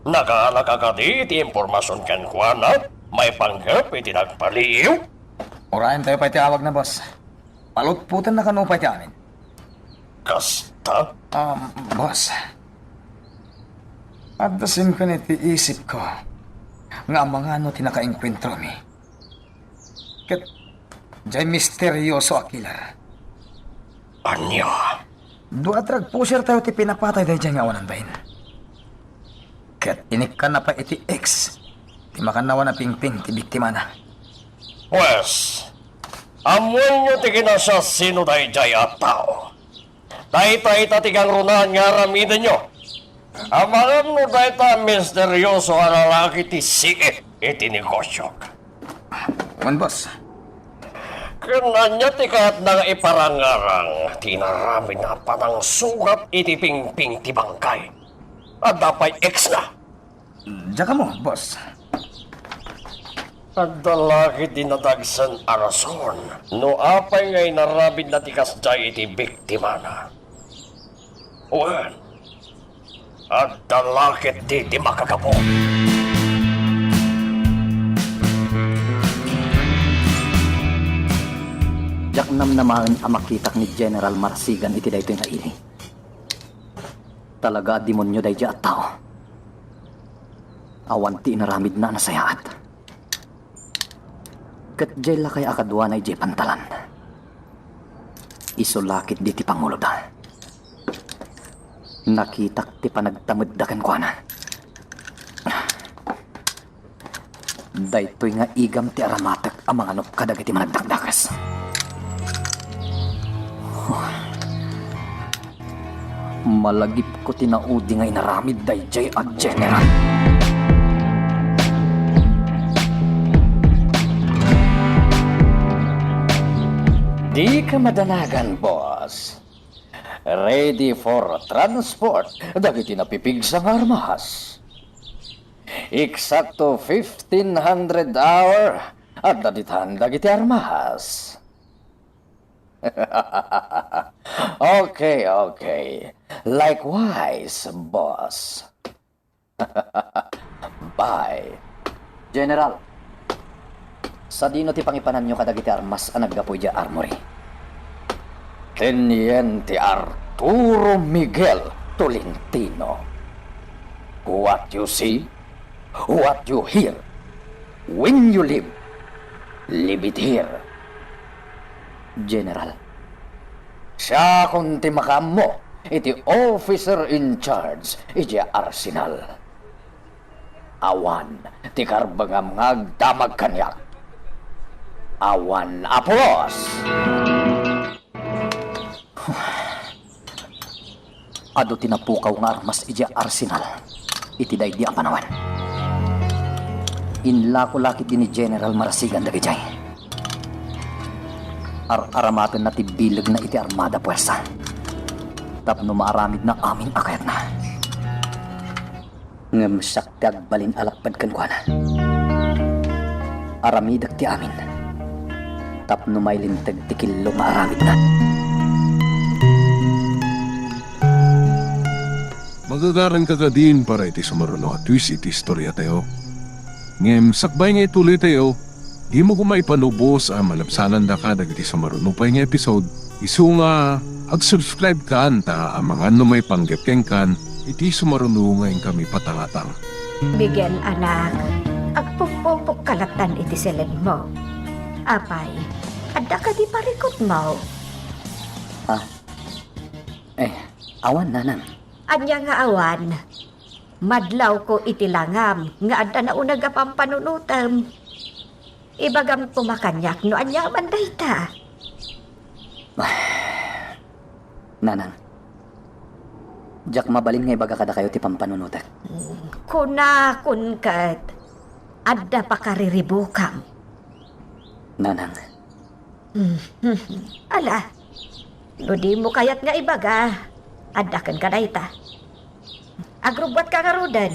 Nakaalaka kadi ti impormasion kenkuana maipanggep iti nagpaliiw? Urayen tayo pay ti awagna, boss. Palutpotenna kano pay ti amin. Kasta? Um, boss. Adda simken iti isipko nga amangan no ti nakaengkuentromi ket diay misterioso a killer. Ania? Dua a drug pusher tayo ti pinapatay daydiay nga awanan bain. Ket inikkanna pay iti X ti makannawan a pingping ti biktimana. Pues, ammoenyo ti kinasiasino daydiay a tao. Dayta ita ti kangrunaan nga aramidenyo. Amangan no dayta a misterioso a lalaki ti siit iti negosyok. Wen, boss. Ken ania ti kayatna nga iparangarang ti inaramidna a panangsugat iti pingping ti bangkay? Adda pay X na. Diak ammo, boss. Adda la ketdi nadagsen a rason no apay nga inaramidna ti kasdiay iti biktimana. Wen, adda la ketdi ti makagapu. Diak namnamaen a makitak ni General Marasigan iti daytoy nga ili. Talaga a demonio daydiay a tao. Awan ti inaramidna a nasayaat. Ket diay lakay a kaduana idiay pantalan. Isu la ketdi ti panguloda. Nakitak ti panagtamedda kenkuana. Daytoy nga igam ti aramatek a manganup kadagiti managdakdakes. Malagipko ti naudi nga inaramid daydiay a general. Dika madanagan, boss. Ready for transport dagiti napipigsa nga armas. Eksakto fifteen hundred hour adda ditan dagiti armas. Okay, okay. Likewise, boss. Bye. General, sadino ti pangipananyo kadagiti armas a naggapu idiay armory? Teniente Arturo Miguel Tolentino. What you see, what you hear, when you live, leave it here. General, siakon ti makaammo iti officer in charge idiay arsenal. Awan ti karbengam nga agdamag kaniak. Awan a pulos! Adu ti napukaw nga armas idiay arsenal iti daydi a panawen. Inlako la ketdi ni General Marasigan dagidiay. Ar-aramatenna ti bilegna iti armada puersa tapno maaramidna amin a kayatna. Ngem siak ti agbalin a lapped kenkuana. Aramidek ti amin tapno mailinteg ti killo nga aramidna. Magagaranka kadin para iti sumaruno a twist iti istoriatayo. Ngem sakbay nga ituloytayo, dimo koma ipanubos a malabsanandaka dagiti sumaruno pay nga episode. Isu nga, ag-subscribe kan ta amangan no maipanggep kenkan iti sumaruno nga inkami patangatang. Miguel, anak, agpumpupok ka latta iti selebmo. Apay, adda kadi parikutmo? Ah, eh, awan, nanang. Ania nga awan? Madlawko iti langam nga adda nauneg a pampanunotem. Ibagam koma kaniak no aniaman dayta. Nanang, diak mabalin nga ibaga kadakayo ti pampanunotek. Kunakon ket, adda pakariribukam. Nanang. Ala, no dimo kayat nga ibaga, adda kenka dayta. Agrubbuatka ngaruden,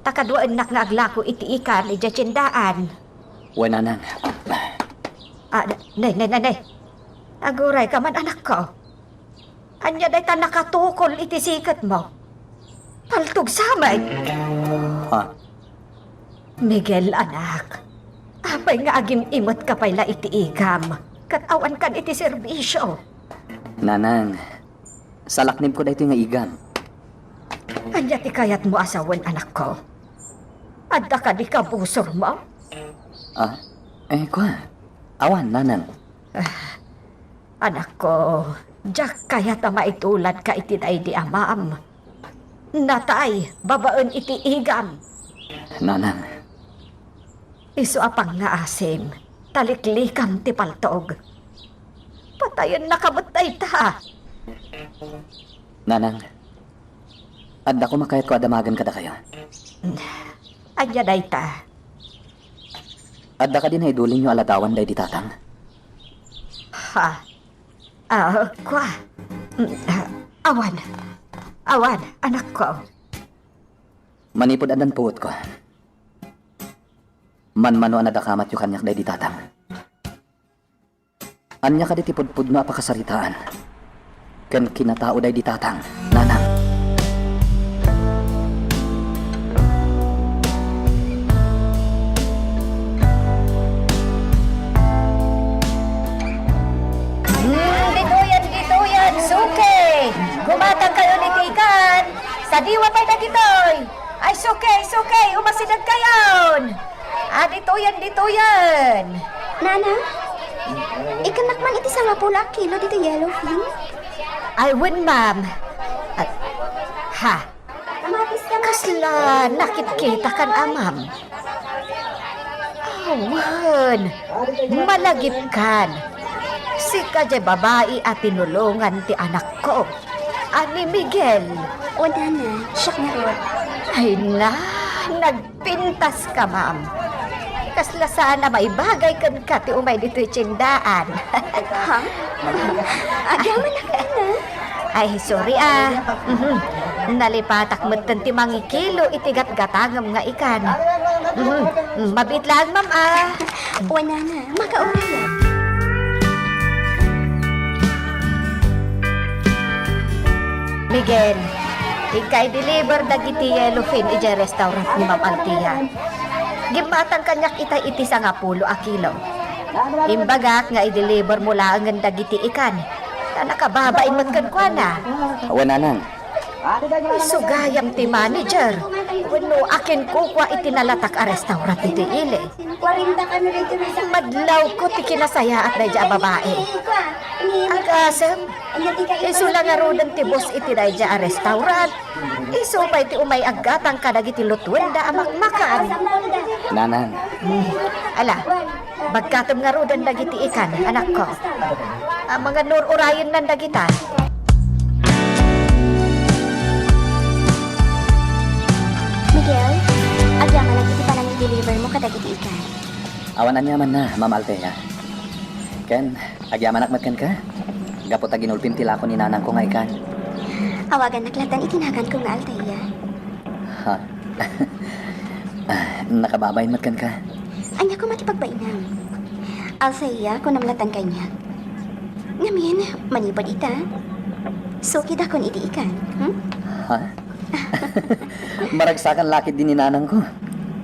ta kaduaennak nga aglako iti ikam idiay tiendaan. Wen, nanang. Ah, nay, nay, nay, nay. Agurayka man, anakko. Ania dayta nakatukol iti siketmo? Paltog sa met! Ha? Miguel, anak, apay nga agim-imetka pay la iti igam, ket awankan iti serbisio? Nanang, salaknibko daytoy nga igam. Ania ti kayatmo a sawen, anakko? Adda kadi kabusormo? Ah, eh, kua. Awan, nanang. Anakko, diak kayat a maituladka iti daydi amam. Natay babaen iti igam. Nanang. Isu a pangngaasim, taliklikam ti paltog. Patayennaka met dayta. Nanang, adda koma kayatko a damagen kadakayo. Ania dayta? Adda kadi naidulinyo a ladawan daydi tatang? Ha? Ah, kua. Mm, ah, awan. Awan, anakko. Manipud addan puotko, manmano a nadakamatyo kaniak daydi tatang. Ania kadi ti pudpudno a pakasaritaan ken kinatao daydi tatang, nanang? Hmm, ditoyen, ditoyen, suke! Gumatangkayon iti ikan! Sadiwa pay dagitoy! Ay, suke, suke! Umasidegkayon! Ah, ditoyen, ditoyen! Nanang, ikennak man iti sangapulo a kilo ditoy yellowfin? Ay, wen, ma'am. At, ha? Kasla nakitkitakan a, ma'am? Awan, malagipkan. Sika diay babai a tinulongan ti anakko a ni Miguel. O, nana, siak ngarud. Ay na, nagpintaska, ma'am. Kasla saan a maibagay kenka ti umay ditoy tiendaan. Ha? Agyamanak, nana. Ay, sorry, ah. Mhm. Nalipatak metten ti mangikilo iti gatgatangem nga ikan. Mhm. Mabiit laeng, ma'am, ah. Wen, nana, makauray. Miguel, inka i-deliver dagiti yellowfin idiay restaurant ni Ma'am Althea. Gimmatang kaniak itay iti sangapulo a kilo. Imbagak nga i-deliver mo laengen dagiti ikan. Ta nakababain met kenkuana. Wen, nanang. Isu gayam ti manager wenno akinkukua iti nalatak a restaurant iti ili. Madlawko ti kinasayaat daydiay a babai. Agasem, isu la ngaruden ti boss iti daydiay a restaurant. Isu pay ti umay aggatang kadagiti lutuenda a makmakan. Nanang. Hmm. Ala, bagkatem ngaruden dagiti ikan, anakko. Amangan no ur-urayennan dagita. Miguel, agyamanak iti panangideliver mo kadagiti ikan. Awan aniamanna, Ma'am Althea. Ken, agyamanak met kenka. Gapu ta ginulpim ti lako ni nanangko nga ikan. Awagannak lattan iti naganko nga Althea. Ha? Ah, nakababain met kenka. Ania koma ti pagbainam? Althea, kunam lattan kaniak. Ngamin, manipud ita, sukidakon iti ikan, hmm? Ha? Maragsakan la ketdi ni nanangko.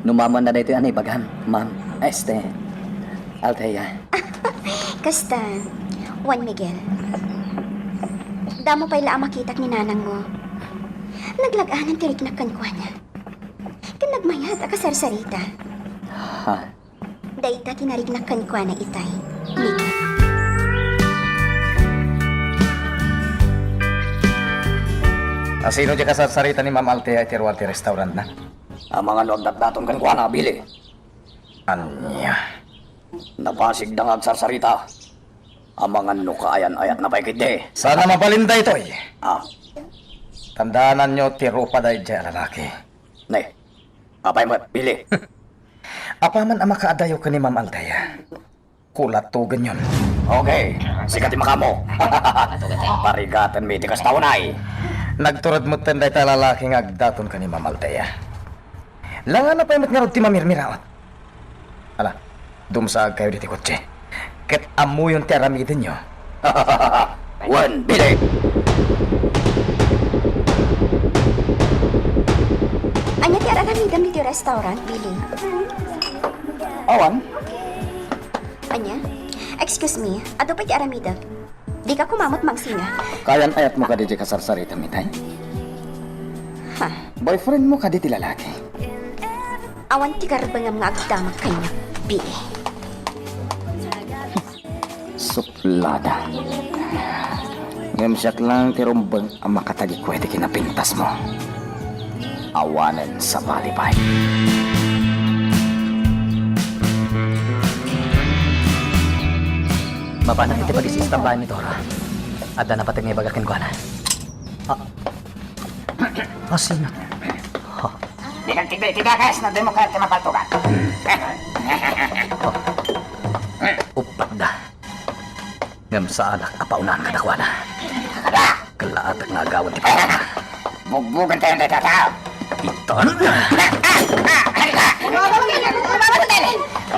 No maammoanna daytoy a naibagam, ma'am. Este, Althea. Kasta, Juan Miguel. Damo pay la a makitak ni nanangmo. Naglag-anan ti riknak kenkuana. Ken nagmayat a kasarsarita. Ha? Dayta ti nariknak kenkuana itay, Miguel. Asino diay kasarsarita ni Ma'am Althea iti ruar ti restaurantna? Amangan no agdatdaton kenkuana, Billy. Ania? Napasigda nga agsarsarita. Amangan no kaayan-ayatna pay ketdi. Saan a mabalin daytoy. Ah. Tandaananyo ti rupa daydiay a lalaki. Ne, apay met, Billy? Apaman a makaadayo ken ni Ma'am Althea, kulatugenyon. Okay, sika ti makaammo. Parigatenmi ti kasta unay. Nagtured metten dayta a lalaki nga agdaton ken ni Ma'am Althea. Langana pay met ngarud ti mamirmiraot. Ala, dumsaagkayo ditoy kotse. Ket ammoyon ti aramidenyo. Wen, Billy! Ania ti ar-aramidem ditoy restaurant, Billy? Awan. Ania? Excuse me, adu pay ti aramidek? Dika koma met mangsinga. Kaayan-ayatmo kadi diay kasarsaritami, tay? Ha? Boyfriendmo kadi ti lalaki? Awan ti garbengem nga agdamag kaniak, Billy. Suplada. Ngem siak laeng ti rumbeng a makatagikuet ti kinapintasmo. Awanen sabali pay. Mapanak iti pagisistambayan ni Dora. Adda napateg nga ibaga kenkuana. Ah. Asinot. Ha. Dikan tigda iti dakes no dimo kayat ti mapaltugan. Uppat da. Ngem saanak a paunaan kadakuada. Kada! Kellaatek nga agawan ti pagkana. Bugbugen tayo dayta tao. Itan!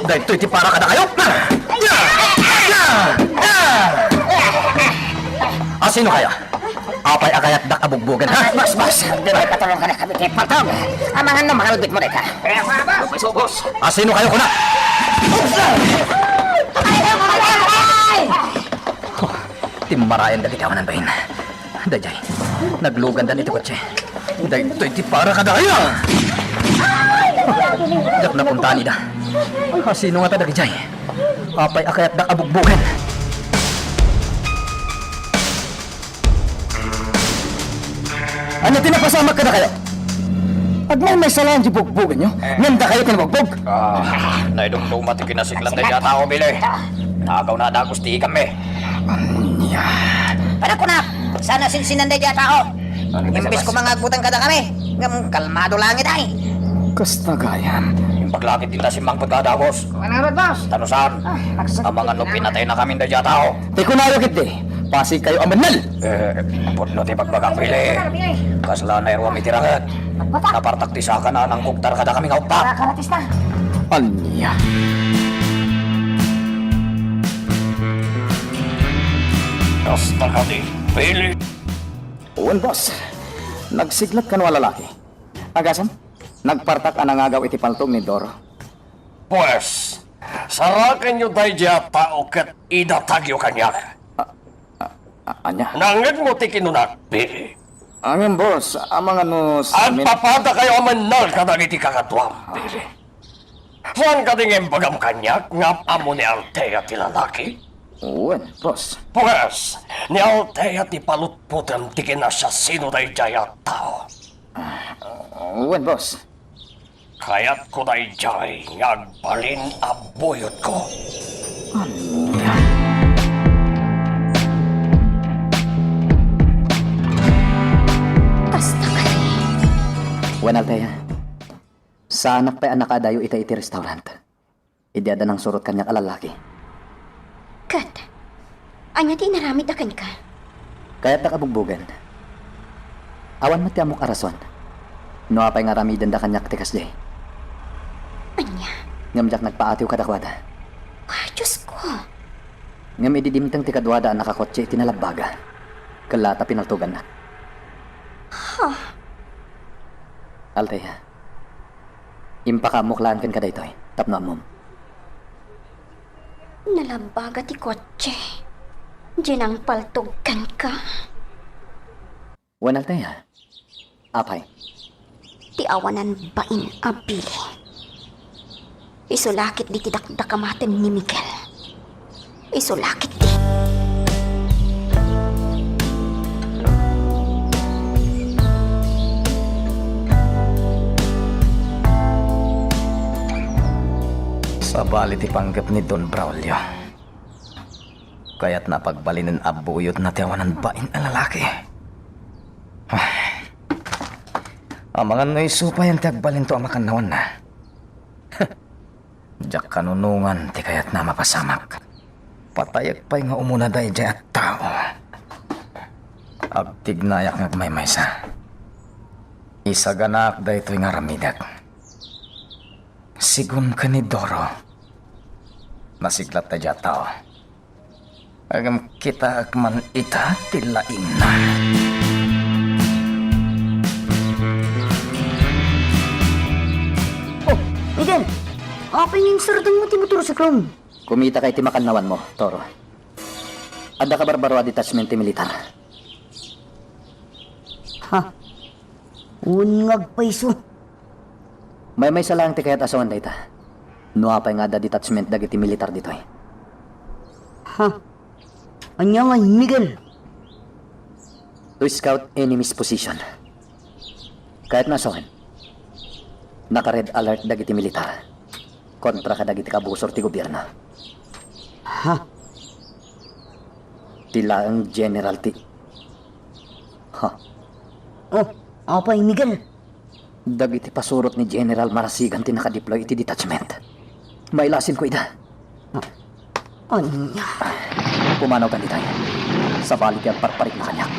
Daytoy ti para kadakayo! Asino kaya? Apay a kayatdak a bugbugen, ha? Boss, boss, di ba ipatulong ka na kami ti paltog? Amangan no makalbit mo dayta. Asino kayo kuna? Timmarayan dagiti awanan bain. Dayjay, naglugandan iti kotse. Daytoy ti para kadaya! Dak napuntaan ida. Asino ngata dagijay? Apay a kayatdak a bugbugen? Ania ti napasamak kadakayo? Agmaymaysa laeng ti bugbugenyo, ngem dakayo ti nabugbog. Ah, naidumduma ti kinasiglat daydiay a tao, Billy. Nagaw na dagus ti ikammi. Ania? Panakunak, saan a sinsinan daydiay a tao. Imbes koma nga agbuteng kadakami, ngem kalmado laeng ita. Kasta gayam. Imbag la ket ti ta simmangpet nga dagus. Mangarod, boss. Ta no saan? Ah, amangan no pinataynakamin daydiay a tao. Ti kunayo ketdi, pasigkayo a mennel. Eh, pudno ti bagbagak, Billy. Kasla nairuam iti ranget. Napartak ti saka a nangkugtar kadakami nga uppat. Nakaratis na. Ania? Kasta kadi, Billy. Wen, boss. Nagsiglat kano a lalaki. Agasem, nagpartak a nangagaw iti paltog ni Doro. Pues, sarakenyo daydiay a tao ket idatagyo kaniak. A-, a-, ania? Nangngegmo ti kinunak, Billy. Ngem, boss, amangan no samin- Agpapadakayo a mennel kadagiti kakaduam, Billy. Saan kadi nga imbagam kaniak nga am-ammo ni Althea ti lalaki? Wen, boss. Pues, ni Althea ti palutpotem ti kinasiasino daydiay a tao. Wen, boss. Kayatko daydiay nga agbalin a buyotko. Ania? Kasta kadi. Wen, Althea, saanak pay a nakaadayo ita iti restaurant. Idi adda nangsurot kaniak a lalaki. Ket, ania ti inaramidda kenka? Kayatdak a bugbogen. Awan met ti ammok a rason no apay nga aramidenda kaniak ti kasdiay. Ania? Ngem diak nagpaatiw kadakuada. Ay, Diosko! Ngem idi dimteng ti kaduada a nakakotse iti nalabbaga, kellata pinaltogannak. Ha? Althea, impakaammok laeng kenka daytoy tapno ammom. Nalabbaga ti kotse. Diay nangpaltog kenka. Wen, Althea. Apay? Ti awanan bain a bili. Isu la ketdi ti dakdakamatem ni Miguel. Isu la ketdi. Sabali ti panggep ni Don Braulio. Kayatna a pagbalinen a buyotna ti awanan bain a lalaki. Amangan no isu payen ti agbalinto a makannawanna. Diak kanunongan ti kayatna a mapasamak. Patayek pay nga umuna daydiay a tao. Agtignayak nga agmaymaysa. Isaganaak daytoy nga aramidek. Sigun ken ni Doro, nasiglat daydiay a tao. Ngem kitaek man ita ti laingna. Oh, Miguel! Apay nga insardengmo ti motorsiklom? Kumitakay ti makannawanmo, Toro. Adda kabarbaro a detachment ti militar. Ha? Wen nga agpayso. Maymaysa laeng ti kayat a sawen dayta. No apay nga adda detachment dagiti militar ditoy. Ha? Ania ngay, Miguel? To scout enemy's position. Kayatna a sawen, naka-red alert dagiti militar kontra kadagiti kabusor ti gobierno. Ha? Ti laeng general ti, ha? Oh, apay, Miguel? Dagiti pasurot ni General Marasigan ti nakadeploy iti detachment. Mailasinko ida. Ania? Pumanawtan ditoy. Sabali ti agparparikna kaniak.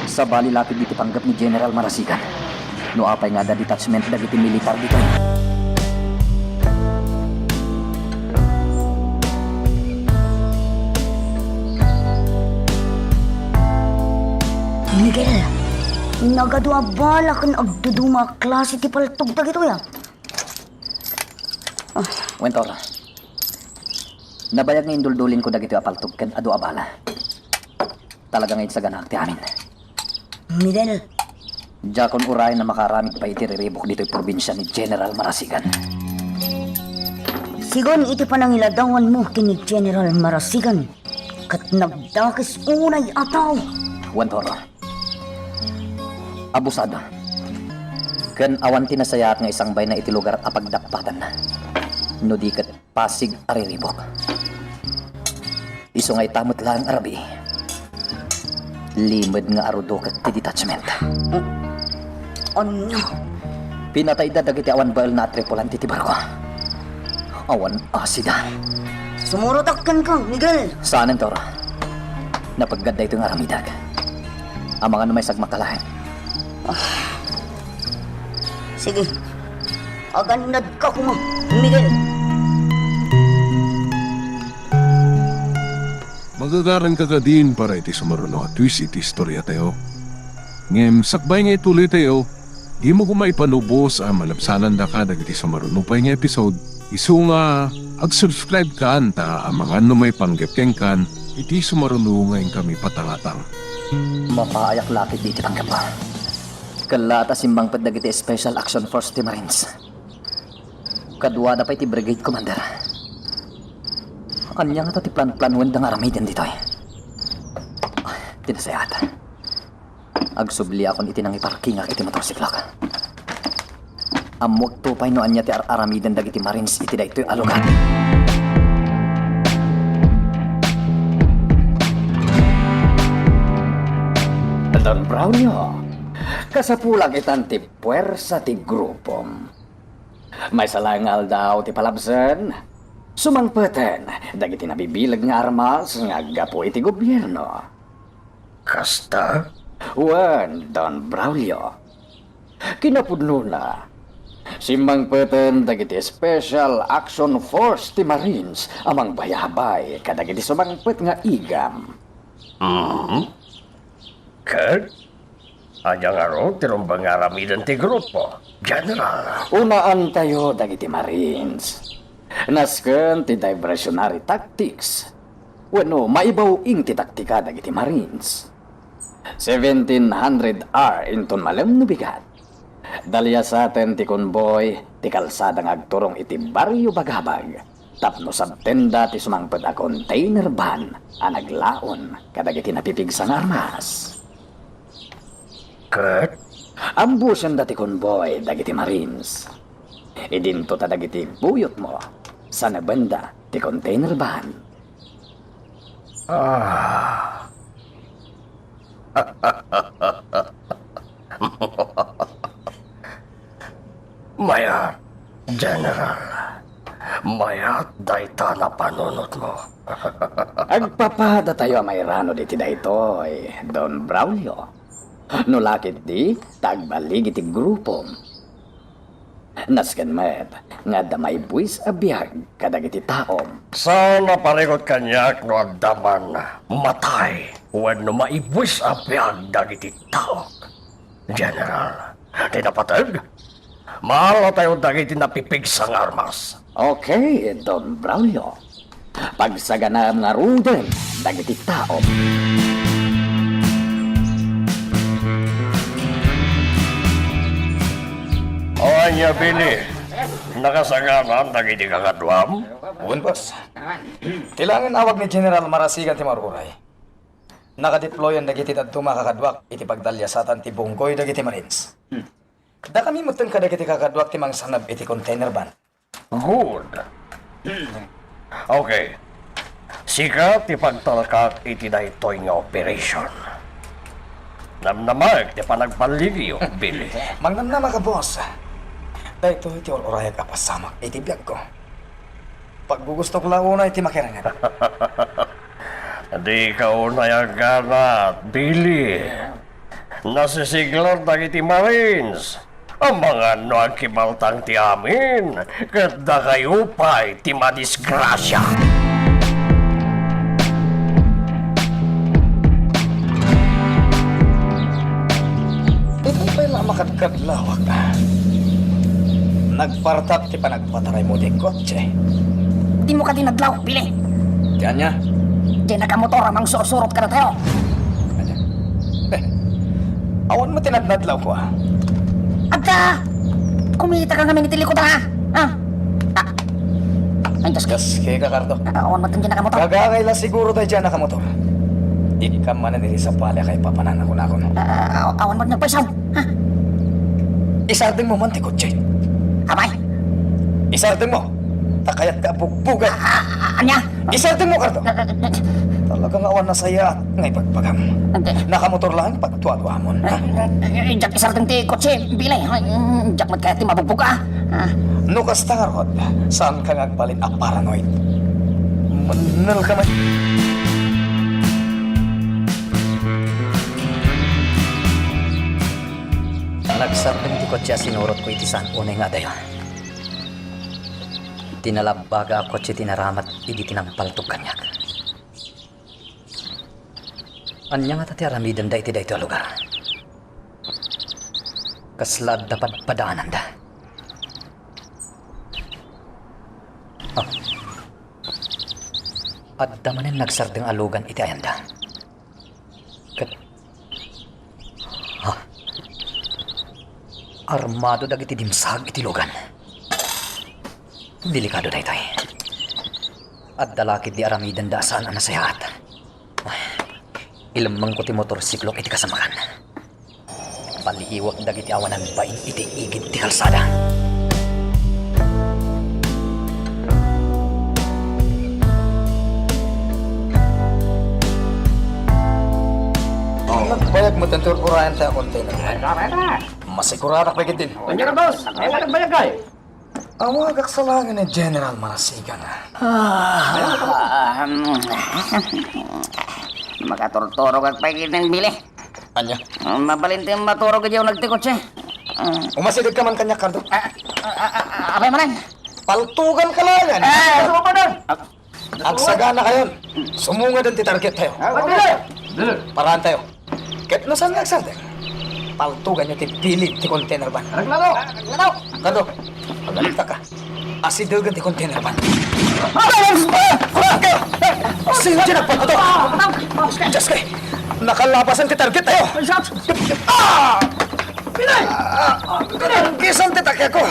Sabali la ketdi ti panggep ni General Marasigan. No apay nga adda detachment dagiti militar ditoy. Miguel, nagadu a bala ken agduduma a klase ti paltog dagitoy, a. Wen, Toro. Nabayag nga induldulinko dagitoy a paltog ken adu a bala. Talaga nga insaganaak ti amin. Miguel. Diakon urayen a makaaramid pay iti riribuk ditoy probinsia ni General Marasigan. Sigun iti panangiladawanmo ken ni General Marasigan, ket nagdakes unay a tao. Wen, Toro. Abusado. Ken awan ti nasayaat nga isangbayna iti lugar a pagdakpatanna. No di ket pasig a riribuk. Isu nga ita met laeng a rabii, limed nga arudokek ti detachment. Ania? Pinatayda dagiti awan baelna a tripulante ti barko. Awan asida. Sumurotak kenka, Miguel. Saanen, Toro. Napeggad daytoy nga aramidek. Amangan no maisagmakka laeng. Ah. Sige. Agannadka koma, Miguel. Magagaranka kadin para iti sumaruno a twist iti istoriatayo. Ngem sakbay nga ituloytayo, dimo koma ipanubos a malabsanandaka dagiti sumaruno pay nga episode. Isu nga, ag-subscribe kan ta amangan no maipanggep kenkan iti sumaruno nga inkami patangatang. Mapaayak la ketdi iti panggepko. Kellaat a simmangpet dagiti Special Action Force ti Marines. Kaduada pay ti brigade commander. Ania ngata ti plan-planuenda nga aramiden ditoy? Ti nasayaat. Agsubliakon iti nangiparkingak iti motorsiklok. Ammoakto pay no ania ti ar-aramiden dagiti Marines iti daytoy a lugar. Don Braulio, kasapulak itan ti puersa ti grupom. Maysa laeng nga aldaw ti palabsen, sumangpeten dagiti nabibileg nga armas nga aggapu iti gobierno. Kasta? Wen, Don Braulio. Kinapudnona, simmangpeten dagiti Special Action Force ti Marines a mangbayabay kadagiti sumangpet nga igam. Mhm. Ket? Ania ngarud ti rumbeng nga aramiden ti grupo, General? Unaantayo dagiti Marines. Nasken ti diversionary tactics. Wenno, maibaw-ing ti taktika dagiti Marines. Seventeen hundred hour inton malem no bigat. Daliasaten ti konboy ti kalsada nga agturong iti Barrio Bagabag tapno sabtenda ti sumangpet a container van a naglaon kadagiti napipigsa nga armas. Ket? Ambusenda ti konboy dagiti Marines. Idinto ta dagiti buyotmo, sanebenda ti container van. Ah. Mayat, General. Mayat dayta napanunotmo. Agpapadatayo a mairanod iti daytoy, Don Braulio. No la ketdi, ta agballig iti grupom. Nasken met nga adda maibuis a biag kadagiti taom. Saan a parigot kaniak no adda man matay wenno maibuis a biag dagiti taok. General, ti napateg, maalatayo dagiti napipigsa nga armas. Okay, Don Braulio. Pagsaganaem ngaruden dagiti tao. O ania, Billy? Nakasagana dagiti kakaduam? Wen, boss. Ti laengen awag ni General Marasigan ti maruray. Nakadeployan dagiti dadduma a kakaduak iti pagdaliasatan ti bunggoy dagiti Marines. Dakami metten kadagiti kakaduak ti mangsaneb iti container van. Good. Okay. Sika ti pagtalkak iti daytoy nga operation. Namnamaek ti panagballigyo, Billy. Mangnamnama ka, boss. Daytoy ti ur-urayak a pasamak iti biagko. Paggugustok la unay ti makirangan. Dika unay agganat, Billy. Nasisiglar dagiti Marines. Amangan no agkibaltang ti amin, ket dakayo pay ti madisgrasia. Ditoy pay la makadkadlawak. Nagpartak ti panagpataraymo ti kotse. Dimo kadi nadlaw, Billy. Ti ania? Diay nakamotor a mangsursurot kadatayo. Ania? Eh, awan met ti nadnadlawko, a. Adda! Kumitaka ngamin iti likod, a. A? A. Ay, Diyos ko. Kas kay ka, Cardo. A, awan met diay nakamotor. Gagangay la siguro daydiay a nakamotor. Ikkam manen iti sapali a kaipapanan a kunakon. A, a, awan met nagpayso. Ha? Isardengmo man ti kotse. Apay? Isardengmo. Ta kayatka a bugbugay. A, a, a, ania? Isardengmo, Cardo. A, a, a, a. Talaga nga awan nasayaat nga ibagbagam. Ante. Nakamotor laeng pagduaduamon, ha? A, a, a, diak isardeng ti kotse, Billy. A, a, diak met kayat ti mabugbog, a. A. No kasta ngarud, saanka nga agbalin a paranoid. Mennel ka man. Nagsardeng ti kotse a sinurotko iti saan unay nga adayo. Ti nalabbaga a kotse ti naramat idi ti nangpaltog kaniak. Ania ngata ti aramidenda iti daytoy a lugar? Kasla adda padpadaananda? A. Adda manen nagsardeng a lugan iti ayanda. Ket, ha? Armado dagiti dimsaag iti lugan. Delikado daytoy. Adda la ketdi aramidenda a saan a nasayaat. Ilemmengko ti motorsiklok iti kasamakan. Paliiwak dagiti awanan bain iti igid ti kalsada. Nagbayag met ti ur-urayan tayo a container. Masiguroak pay ketdin. Ania, boss? Ay, nagbayag kay? Awagak sa laeng ni General Marasigan. Ah, um, makaturturogak pay ketdin, Billy. Ania? Ah, mabalin ti maturog idiay uneg ti kotse. Ah. Umasidegka man kaniak, Cardo. A, a, a, a, apay manen? Paltuganka laeng. A. Agsaganakayon. Sumungaden ti target tayo. A, Billy. Paraan tayo. Ket no saan nga agsardeng, paltuganyo ti bilib ti container van. Cardo, agalitaka. Asidegen ti container van. Sino ti nagpalpato? Diyos ko, nakalabasan ti target tayo. Ah! Pinay! Ah, nanggisan ti takyako.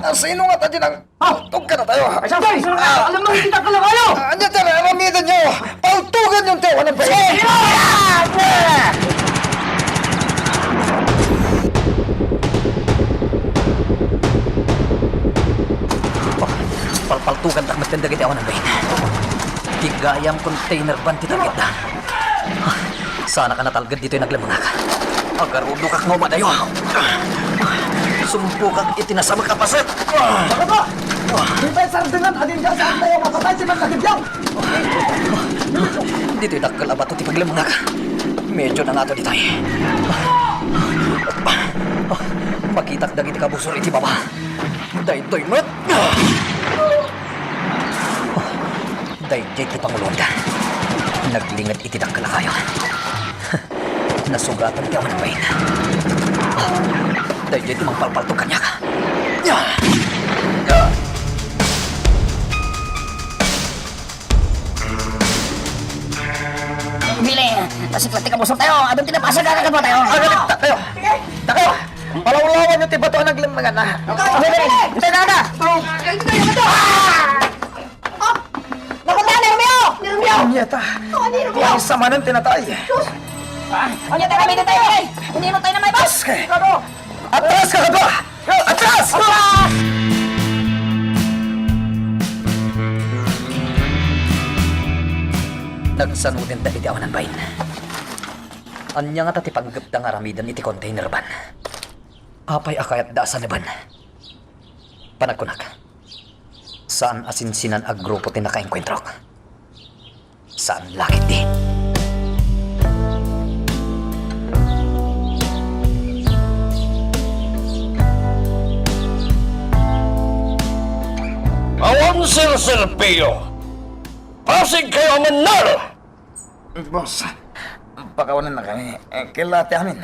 Ah, sino nga ta di nang paltog kadatayo? Ay, sabay! Ah! Alam mo, hindi takal ang kayo! Ah, anya ti aramiden nyo? Paltugan yung tayo, anong ba? Palpaltugan tak mas tenda kita ako ng bahin. Igayam container van ti targetda. Saannak a natalged ditoy naglemmengak. Agarudokak nga umadayo. Sumpokak iti nasamek a paset. Baka ba? Ditoy sardengan, adin ka sa tayo, mapatay si Magkagibyaw. Ditoy dakkel a bato ti paglemmengak. Medyo nangato ditoy. Makitak dagiti kabusor iti baba. Daytoy met. Daydiay ti panguloanda. Naglinged iti dakkel a kayo. Nasugatan ti awan a bain. Daydiay ti mangpalpaltog kaniak. Bili, nasiklat ti kabusor tayo. Adun ti napasag a kakadwa tayo. Agalik tayo. Tayo. Palawlawan niyo ti bato a naglemmengan, ah. Bili, bili. Hintay na, na. Oh, naku, Nermio! Nermio! Ania ta? Oh, Nermio! Ay, samanen ti natay. Sus! Ah, ania ta kami dito, eh? Unino tayo na may bus? Okay. Ano? Atras, kakadwa! Atras! Atras! Nagsanoden dagiti awanan bain. Ania ngata ti panggepda nga aramiden iti container van? Apay a kayatda a saneban? Panagkunak, saan a sinsinan a grupo ti nakaengkuentrok. Saan la ketdi. Awan serserbiyo. Pasig kayo a mannal! Boss, pakawanennakami. Eh, kella ti amin.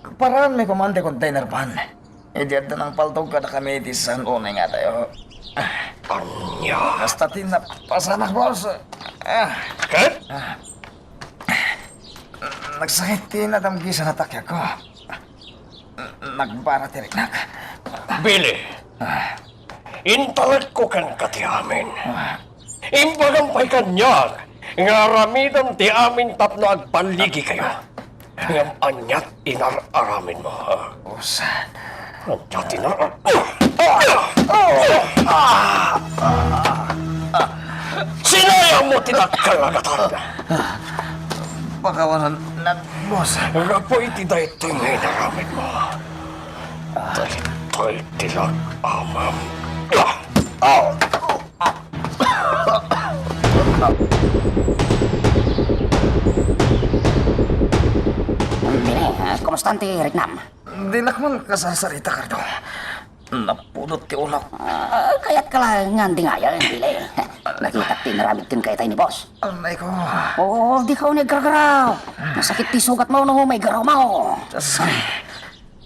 Paraanmi koma ti container van. Idi adda nangpaltog kadakami iti San Onay nga tayo. Ania? Kasta ti napasamak, boss. Ah. Ket? Ah. Nagsakit ti nadamgisan a takiagko. Nagbara ti riknak. Bili, ah, intalekko kenka ti amin. Ah. Imbagam pay kaniak nga aramidem ti amin tapno agballigikayo. Ngem ania ti inar-aramidmo, ha? Usa. Ania ti inar-, sinayam mo ti dakkel a gatad. Pakawanan, boss. Gapu iti daytoy nga inaramidmo, daytoy ti lag-amem. Bili, ah, kumusta ti riknam? Dinak man kasarsarita, Cardo. Napudot ti ulok. Ah, kayatka la nga andingayen, Bili. Nakitak ti inaramid kenka itay ni boss. Anay ko. Oo, dika unay aggargaraw. Nasakit ti sugatmo no umay garawmo.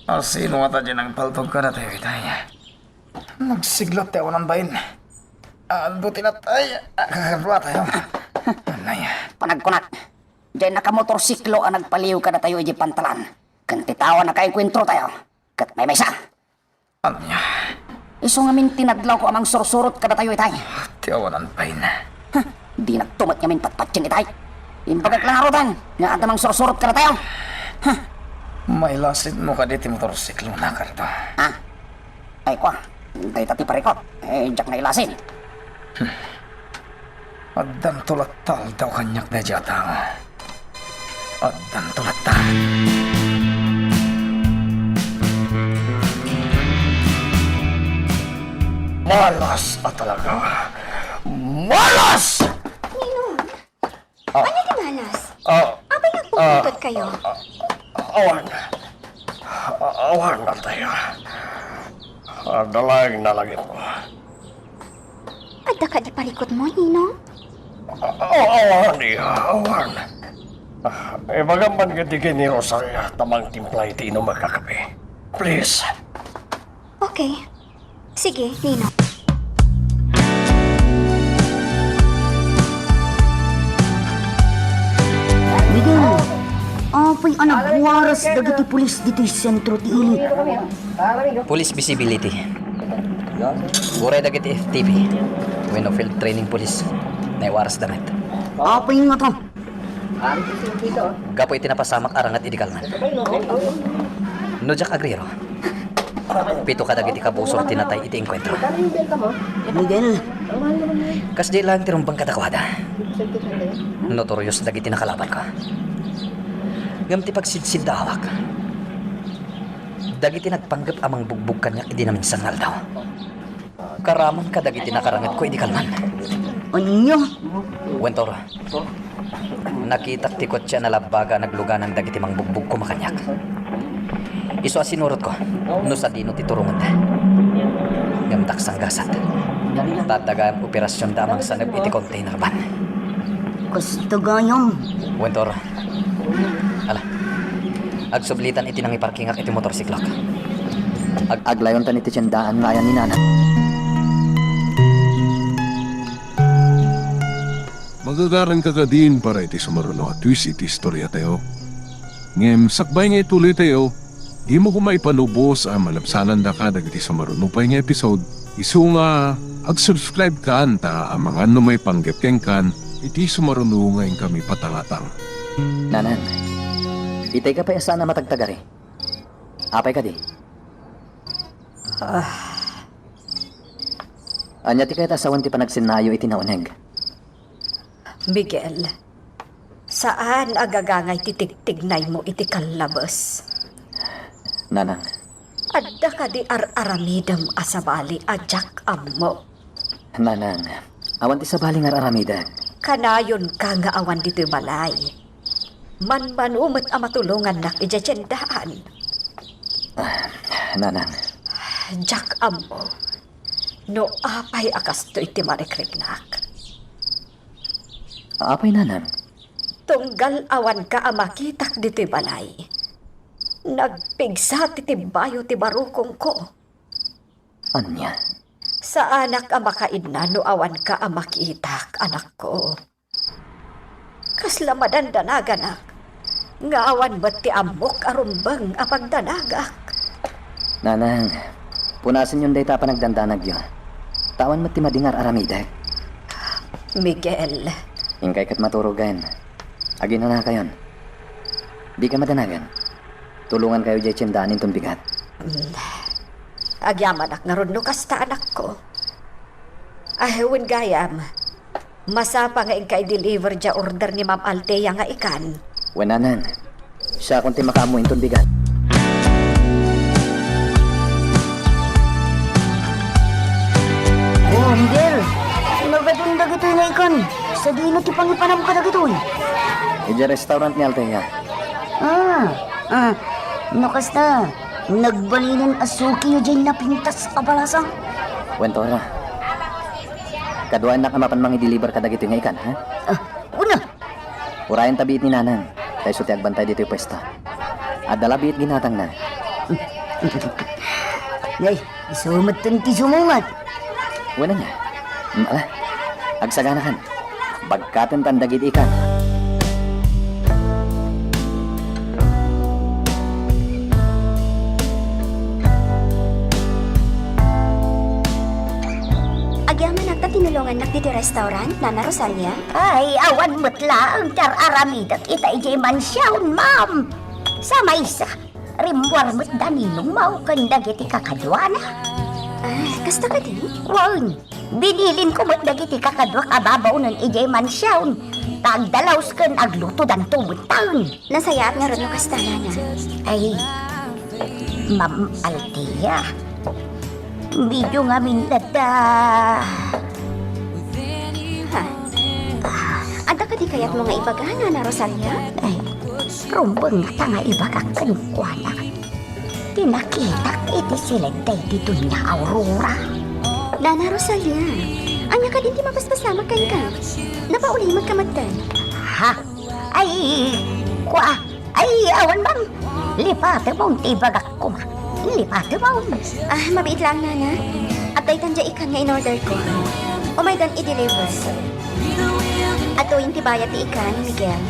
Asino ngata diay nangpaltog kadatayo itay? Nagsiglat ti awanan bain. Adu ti natay a kakadua tayo. Anay. Panagkunak, diay nakamotorsiklo a nagpaliw kadatayo idiay pantalan. Ken ti tao a nakaengkuentro tayo, ket maymaysa. Ania? Isu ngamin ti nadlawko a mangsursurot kadatayo itay. Ti awanan bain. Huh, dinakto met ngamin patpatien itay. Imbagak la ngaruden nga adda mangsursurot kadatayo. Huh. Mailasinmo kadi ti motorsiklona, Cardo? Ah? Ay, kua, dayta ti parikut. Eh, diak nailasin. Hmm. Addanto latta aldaw kaniak daydiay a tao. Addanto latta. Malas a talaga. Malas! Ninong, ah, ania ti malas? Ah, apay nga agpupungtot kayo? Ah, awan. Ah, awan, Altaya. Adda laeng nalagipko. Adda kadi parikutmo, Ninong? Ah, ah, awan, iya, awan. Ah, ibagam man kadi ken ni Rosalia ta mangtimpla iti inumek a kape. Please. Okay. Sige, Ninong. Miguel, apay a nagwaras dagiti pulis ditoy sentro ti ili? Police visibility. Uray dagiti F T P wenno field training police, naiwarasda met. Apay ngata? Gapu iti napasamak a ranget idi kalman. No diak agriro, Pito kadagiti kabusor ti natay iti engkuentro. Miguel. Kasdi laeng ti rumbeng kadakuada. Notorious dagiti nakalabanko. Ngem ti pagsidsiddaawak, dagiti nagpanggep a mangbugbog kaniak idi naminsan nga aldaw. Karaman kadagiti nakarangitko idi kalman. Ania? Wentor, nakitak ti kotse a nalabbaga a nagluganan dagiti mangbugbog koma kaniak. Isu a sinurotko no sadino ti turongenda. Ngem daksang gasat. Ta adda gayam operasionda a mangsaneb iti container van. Kasta gayam. Wentor, ala. Agsublitan iti nangiparkingak iti motorsiklok. Ag-, aglayontan iti tiendaan nga ayan ni Nana. Magagaranka kadin para iti sumaruno a twist iti istoriatayo. Ngem sakbay nga ituloytayo, dimo koma ipanubos a malabsanandaka dagiti sumaruno pay nga episode, isu nga ag-subscribe kan ta amangan no maipanggep kenkan iti sumaruno nga inkami patangatang. Nanang, itayka pay a saan a matagtagari. Apay kadi? Ah. Ania ti kayat a sawen ti panagsennayo iti nauneg? Miguel, saan a gagangay ti tigtignaymo iti kallabes. Nanang. Adda kadi ar-aramidem a sabali a diak ammo? Nanang, awan ti sabali nga ar-aramidek. Kanayonka nga awan ditoy balay. Manmano met a matulongannak idiay tiendaan. Ah, Nanang. Diak ammo no apay a kastoy ti marikriknak. Apay, Nanang? Tunggal awanka a makitak ditoy balay, nagpigsa ti tibbayo ti barukongko. Ania? Saanak a makainna no awanka a makitak, anakko. Kasla madandanaganak nga awan met ti ammok a rumbeng a pagdanagak. Nanang, punasenyon dayta a panagdandanagyo. Ta awan met ti madi nga ar-aramidek. Miguel. Inkay ket maturogen. Aginanakayon. Dika madanagan. Tulongankayo diay tiendaan inton bigat. Mm. Agyamanak ngarud no kasta, anakko. Ay, wen gayam. Masapa nga inka i-deliver diay order ni Ma'am Althea nga ikan. Wen, Nanang. Siakon ti makaammo inton bigat. Oh, Miguel! Nagadun dagitoy nga ikan. Sadino ti pangipanam kadagitoy? Idiay restaurant ni Althea. Ah, ah, no kasta, nagbalinen a sukiyo diay napintas a balasang. Wen, Tora. Kaduaennak a mapan mangi-deliver kadagitoy nga ikan, ha? Ah, kuna. Urayenta biit ni Nanang, ta isu ti agbantay ditoy puesto. Adda la biit ginatangna. Nay, isu metten ti sumungat. Wen, ania? Mm, ala. Agsaganakan. Bagkatentan dagiti ikan. Agyamanak ta tinulongannak ditoy restaurant, Nana Rosalia. Ay, awan met laeng ti ar-aramidek ita idiay mansion, ma'am. Sa maysa, rimmuar met da Ninong Mao ken dagiti kakaduana. Ah, kasta kadi? Wen, binilinko met dagiti kakaduak a babaonen idiay mansion. Ta agdalaws ken aglutodanto metten. Nasayaat ngarud no kasta, Nana. Ay, Ma'am Althea. Medyo ngamin latta. Ha? Adda kadi kayatmo nga ibaga, Nana Rosalia? Ay, rumbeng ta nga ibagak kenkuana ti nakitak iti siled daydi Doña Aurora. Nana Rosalia, ania kadin ti mapaspasamak kenka? Napaulimek ka metten. Ha? Ay, kua, ay, awan, ma'am. Lipatemon ti ibagak koma. Lipatemon. Ah, mabiit laeng, Nana. Adda itan diay ikan nga in-order ko. Umaydan i-deliver. Adtoyen ti bayad ti ikan, Miguel.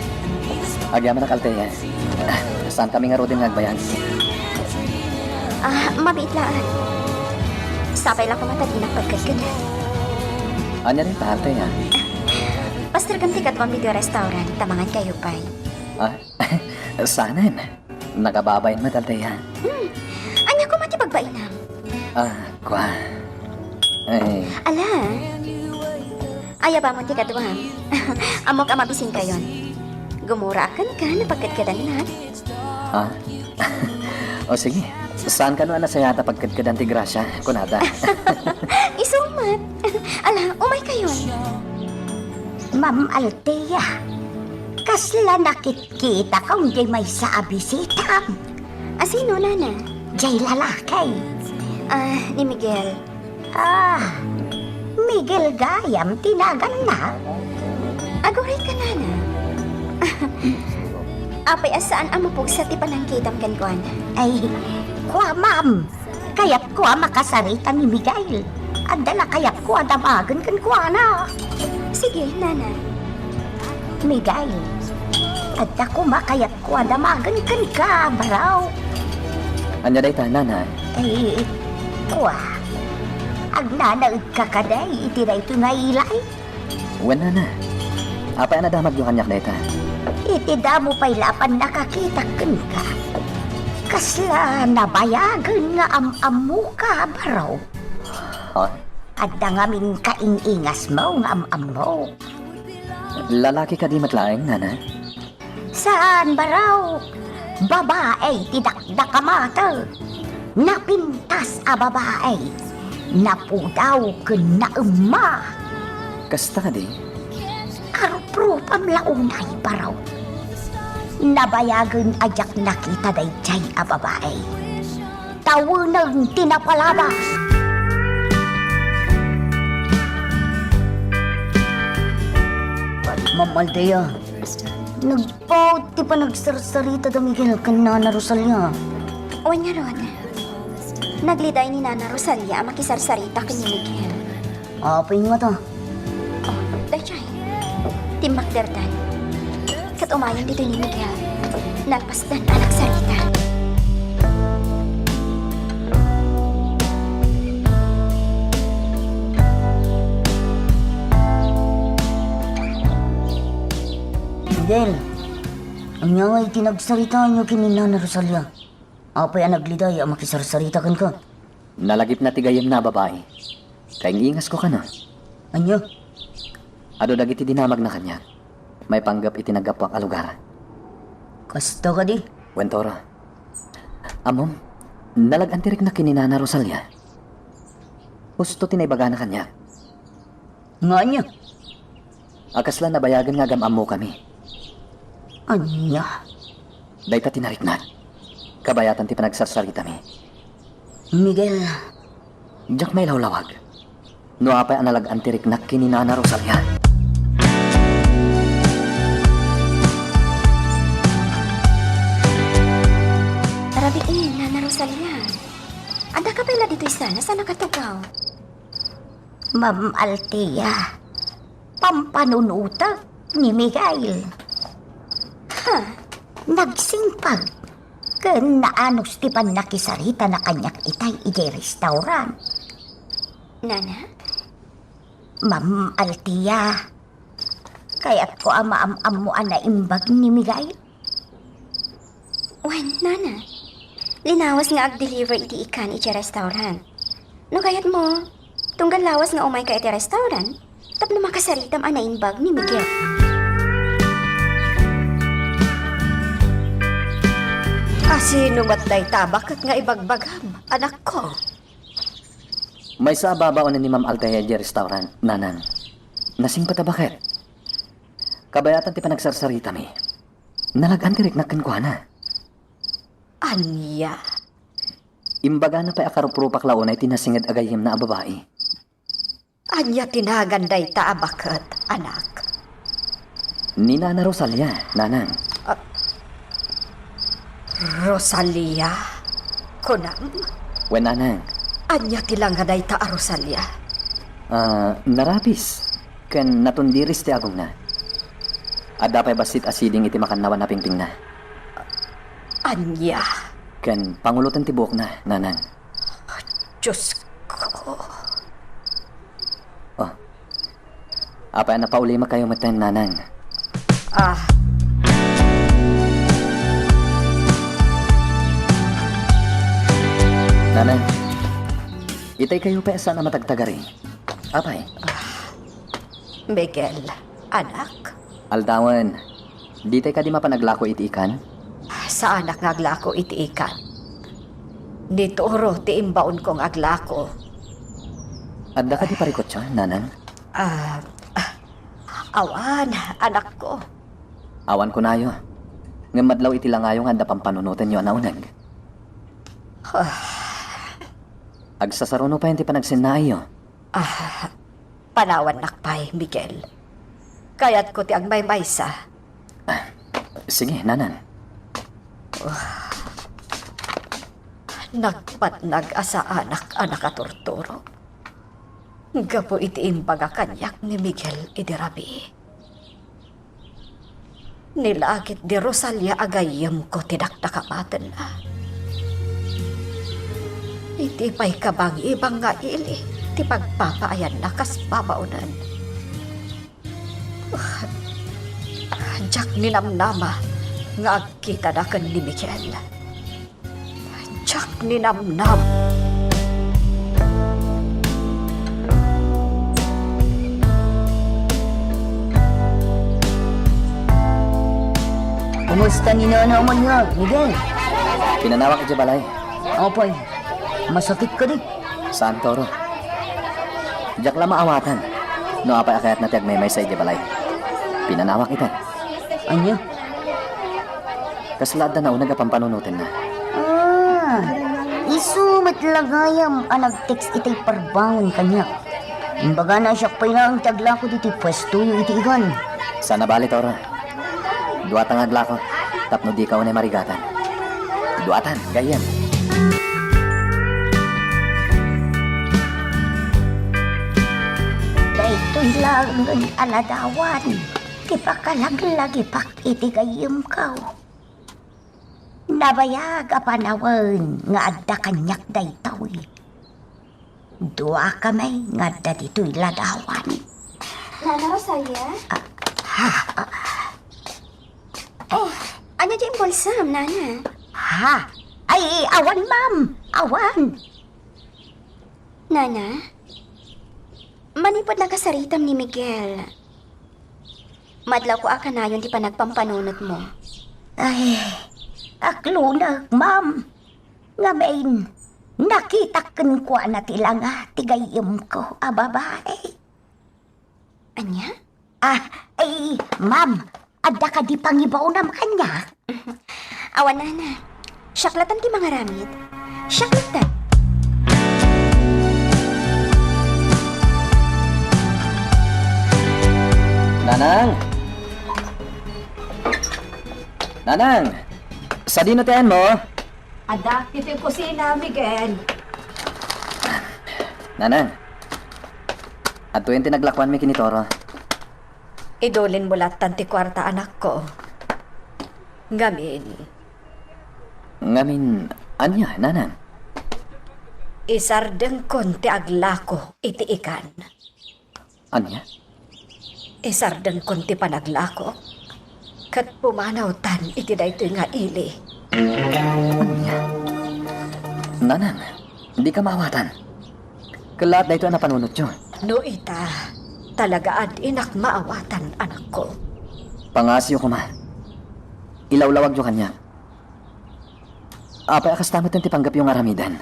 Agyamanak, Althea. Ah, saankami ngaruden nga agbayag? Ah, mabiit laeng. Sapay la koma ta dinak pagkadkada. Ania dayta, Althea? Pastergam ti kaduam ditoy restaurant, ta mangankayo pay. Ah, saanen. Nakababain met, Althea. Hmm. Ania koma ti pagbainam? Ah, kua. Ay. Ala. Aya ba mo ti kaduam? Ammok a mabisinkayon. Gumuraak kenka no pagkedkedannak. Ha? O sige, saan kano a nasayaat a pagkedkedan ti grasia, kunada. Isu met. Ala, umaykayon. Ma'am Althea, kasla nakitkitaka diay maysa a bisitam? A sino, nana? Diay lalaki. Ah, ni Miguel. Ah, Miguel gayam ti naganna? Aguray ka, nana. Apay a saan a mapugsa ti panangkitam kenkuana? Ay, kua, ma'am. Kayatko a makasarita ni Miguel. Adda la kayatko a damagen kenkuana. Sige, nana. Miguel, adda koma kayatko a damagen kenka, baro. Ania dayta, nana? Eh, kua. Agnanaedka kadi iti daytoy nga ilay? Wen, nana. Apay a nadamagyo kaniak dayta? Iti damo pay la a pannakakitak kenka, kasla nabayagen nga am-ammoka, baro. Ha? Adda ngamin kaing-ingasmo nga am-ammo. Lalaki kadi met laeng, nana? Saan, baro? Babai ti dakdakamato. Napintas a babai. Napudaw ken naemma. Kasta kadi? Karuprupam la unay, baro. Nabayagen a diak nakita daydiay a babai. Tawenen ti napalabas. Ma'am Althea, nag- Paut ti panagsarsarita da Miguel ken Nana Rosalia. Wen ngarud, nagliday ni Nana Rosalia a makisarsarita ken ni Miguel. Apay ngata? Oh, daydiay. Timmakderdan. Ket umayen ditoy ni Miguel. Nalpasdan a nagsarita. Miguel, ania ngay ti nagsaritaanyo ken ni Nana Rosalia? Apay a nagliday a makisarsarita kenka? Nalagipna ti gayyemna a babai. Kaing-ingasko kano. Ania? Adu dagiti dinamagna kaniak maipanggep iti naggapuak a lugar. Kasta kadi? Wen, Toro. Ammom, nalag-an ti riknak ken ni Nana Rosalia. Husto ti naibagana kaniak. Nga ania? A kasla nabayagen nga agam-ammokami. Ania? Dayta ti nariknak. Kabayatan ti panagsarsaritami. Miguel. Diak mailawlawag no apay a nalag-an ti riknak ken ni Nana Rosalia. Rabii, Nana Rosalia. Addaka pay la ditoy saan a nakatugaw? Ma'am Althea, pampanunotek ni Miguel. Ha? Nagsingpet ken naanus ti pannakisaritana kaniak itay idiay restaurant. Nana? Ma'am Althea, kayatko a maam-ammo a naimbag ni Miguel. Wen, Nana. Linawas nga ag-deliver iti ikkan iti restaurant. No kayatmo, tunggal lawas nga umayka iti restaurant tapno makasaritam a naimbag ni Miguel. A sino met dayta a baket nga ibagbagam, anakko? Maysa a babaonen ni Ma'am Althea idiay restaurant, Nanang. Nasingpet a baket. Kabayatan ti panagsarsaritami. Nalag-an ti riknak kenkuana. Ania? Imbagana pay a karuprupak la unay ti nasinged a gayyemna a babai. Ania ti nagan dayta a baket, anak? Ni Nana Rosalia, Nanang. Ah, Rosalia? Kunam? Wen, Nanang. Ania ti langa dayta a Rosalia? Ah, narapis. Ken natundiris ti agongna. Adda pay bassit a siding iti makannawan a pingpingna. Ania? Ken panguloten ti buokna, Nanang. Diosko. Oh. Apay a napaulimakayo metten, Nanang? Ah. Nanang, Itay kayo pay a saan a matagtagari. Apay? Miguel, anak? Aldawen, ditay kadi mapan aglako iti ikan? Saanak nga aglako iti ikan. Ni Toro ti imbaonko nga aglako. Adda kadi parikutyo, nanang? Ah, ah, awan, anakko. Awan kunayo. Ngem madlaw iti langayo nga adda pampanunotenyo a nauneg. Ah. Agsasaruno payen ti panagsinnaayyo. Ah, panawannak pay, Miguel. Kayatko ti agmaymaysa. Ah, sige, nanang. Nagpatnag a saanak a nakaturturog gapu iti imbaga kaniak ni Miguel idi rabii. Ni lagit di Rosalia a gayyemko ti dakdakamatenna. Iti pay kabangibang nga ili ti pagpapaayanna kas babaonen. Diak ninamnama nga agkitana ken ni Miguel. Diak ninamnam. Kumusta ni Nono Amonyo, Miguel? Pinanawak idiay balay. Apay, masakit kadi? Saan, Toro. Diak la maawatan no apay a kayatna ti agmaymaysa idiay balay. Pinanawak ita. Ania? Kasla adda nauneg a pampanunotenna. Ah, isu met la gayam a nag-text itay parbangon kaniak. Imbagana a siak pay laeng ti aglako ditoy puestoyo iti ikan. Saan a bale, Toro. Duata nga aglako tapno dika unay marigatan. Duatan, gayyem. Daytoy laengen a ladawan ti pakalaglagipak iti gayyemko. Nabayag a panawen nga adda kaniak daytoy. Duakami nga adda ditoy ladawan. Nana Rosalia? Ah, ha? Ah. Oh, ania diay bolsam, Nana? Ha? Ay, awan, ma'am. Awan. Nana, manipud nakasaritam ni Miguel, madlawko a kanayon ti panagpampanunotmo. Ay, aklunek, ma'am. Ngamin, nakitak kenkuana ti langa ti gayyemko a babai. Ania? Ah, ay, ma'am, adda kadi pangibaonam kaniak? Awan, Nana. Siak latta ti mangaramid. Siak latta. Nanang! Nanang! Sadino ti ayanmo? Adda iti kusina, Miguel. Nanang, adtoyen ti naglakuanmi ken ni Toro. Idulinmo lattan ti kuarta, anakko. Ngamin. Ngamin, ania, Nanang? Isardengkon ti aglako iti ikan. Ania? Isardengkon ti panaglakok ket pumanawtan iti daytoy nga ili. Ania? Nanang, dika maawatan. Kellaat daytoy a napanunotyo. No ita, talaga a dinak maawatan, anakko. Pangaasiyo koma. Ilawlawagyo kaniak. Apay a kasta met ti panggepyo nga aramiden?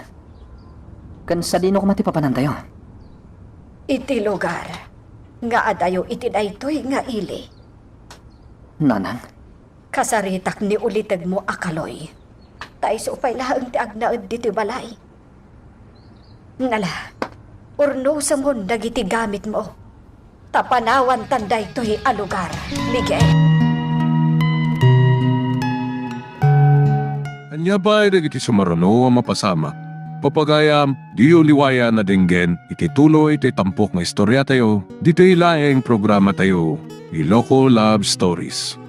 Ken sadino koma ti papanantayo? Iti lugar nga adayo iti daytoy nga ili. Nanang? Kasaritak ni ulitegmo a kaloy. Ta isu pay laeng ti agnaed ditoy balay. Ngala, urnosemon dagiti gamitmo. Ta panawantan daytoy a lugar, Miguel. Ania pay dagiti sumaruno a mapasamak? Papagayam, diyo liwayan a denggen iti tuloy ti tampok nga istoriatayo, ditoy laeng programatayo, Iloko Love Stories.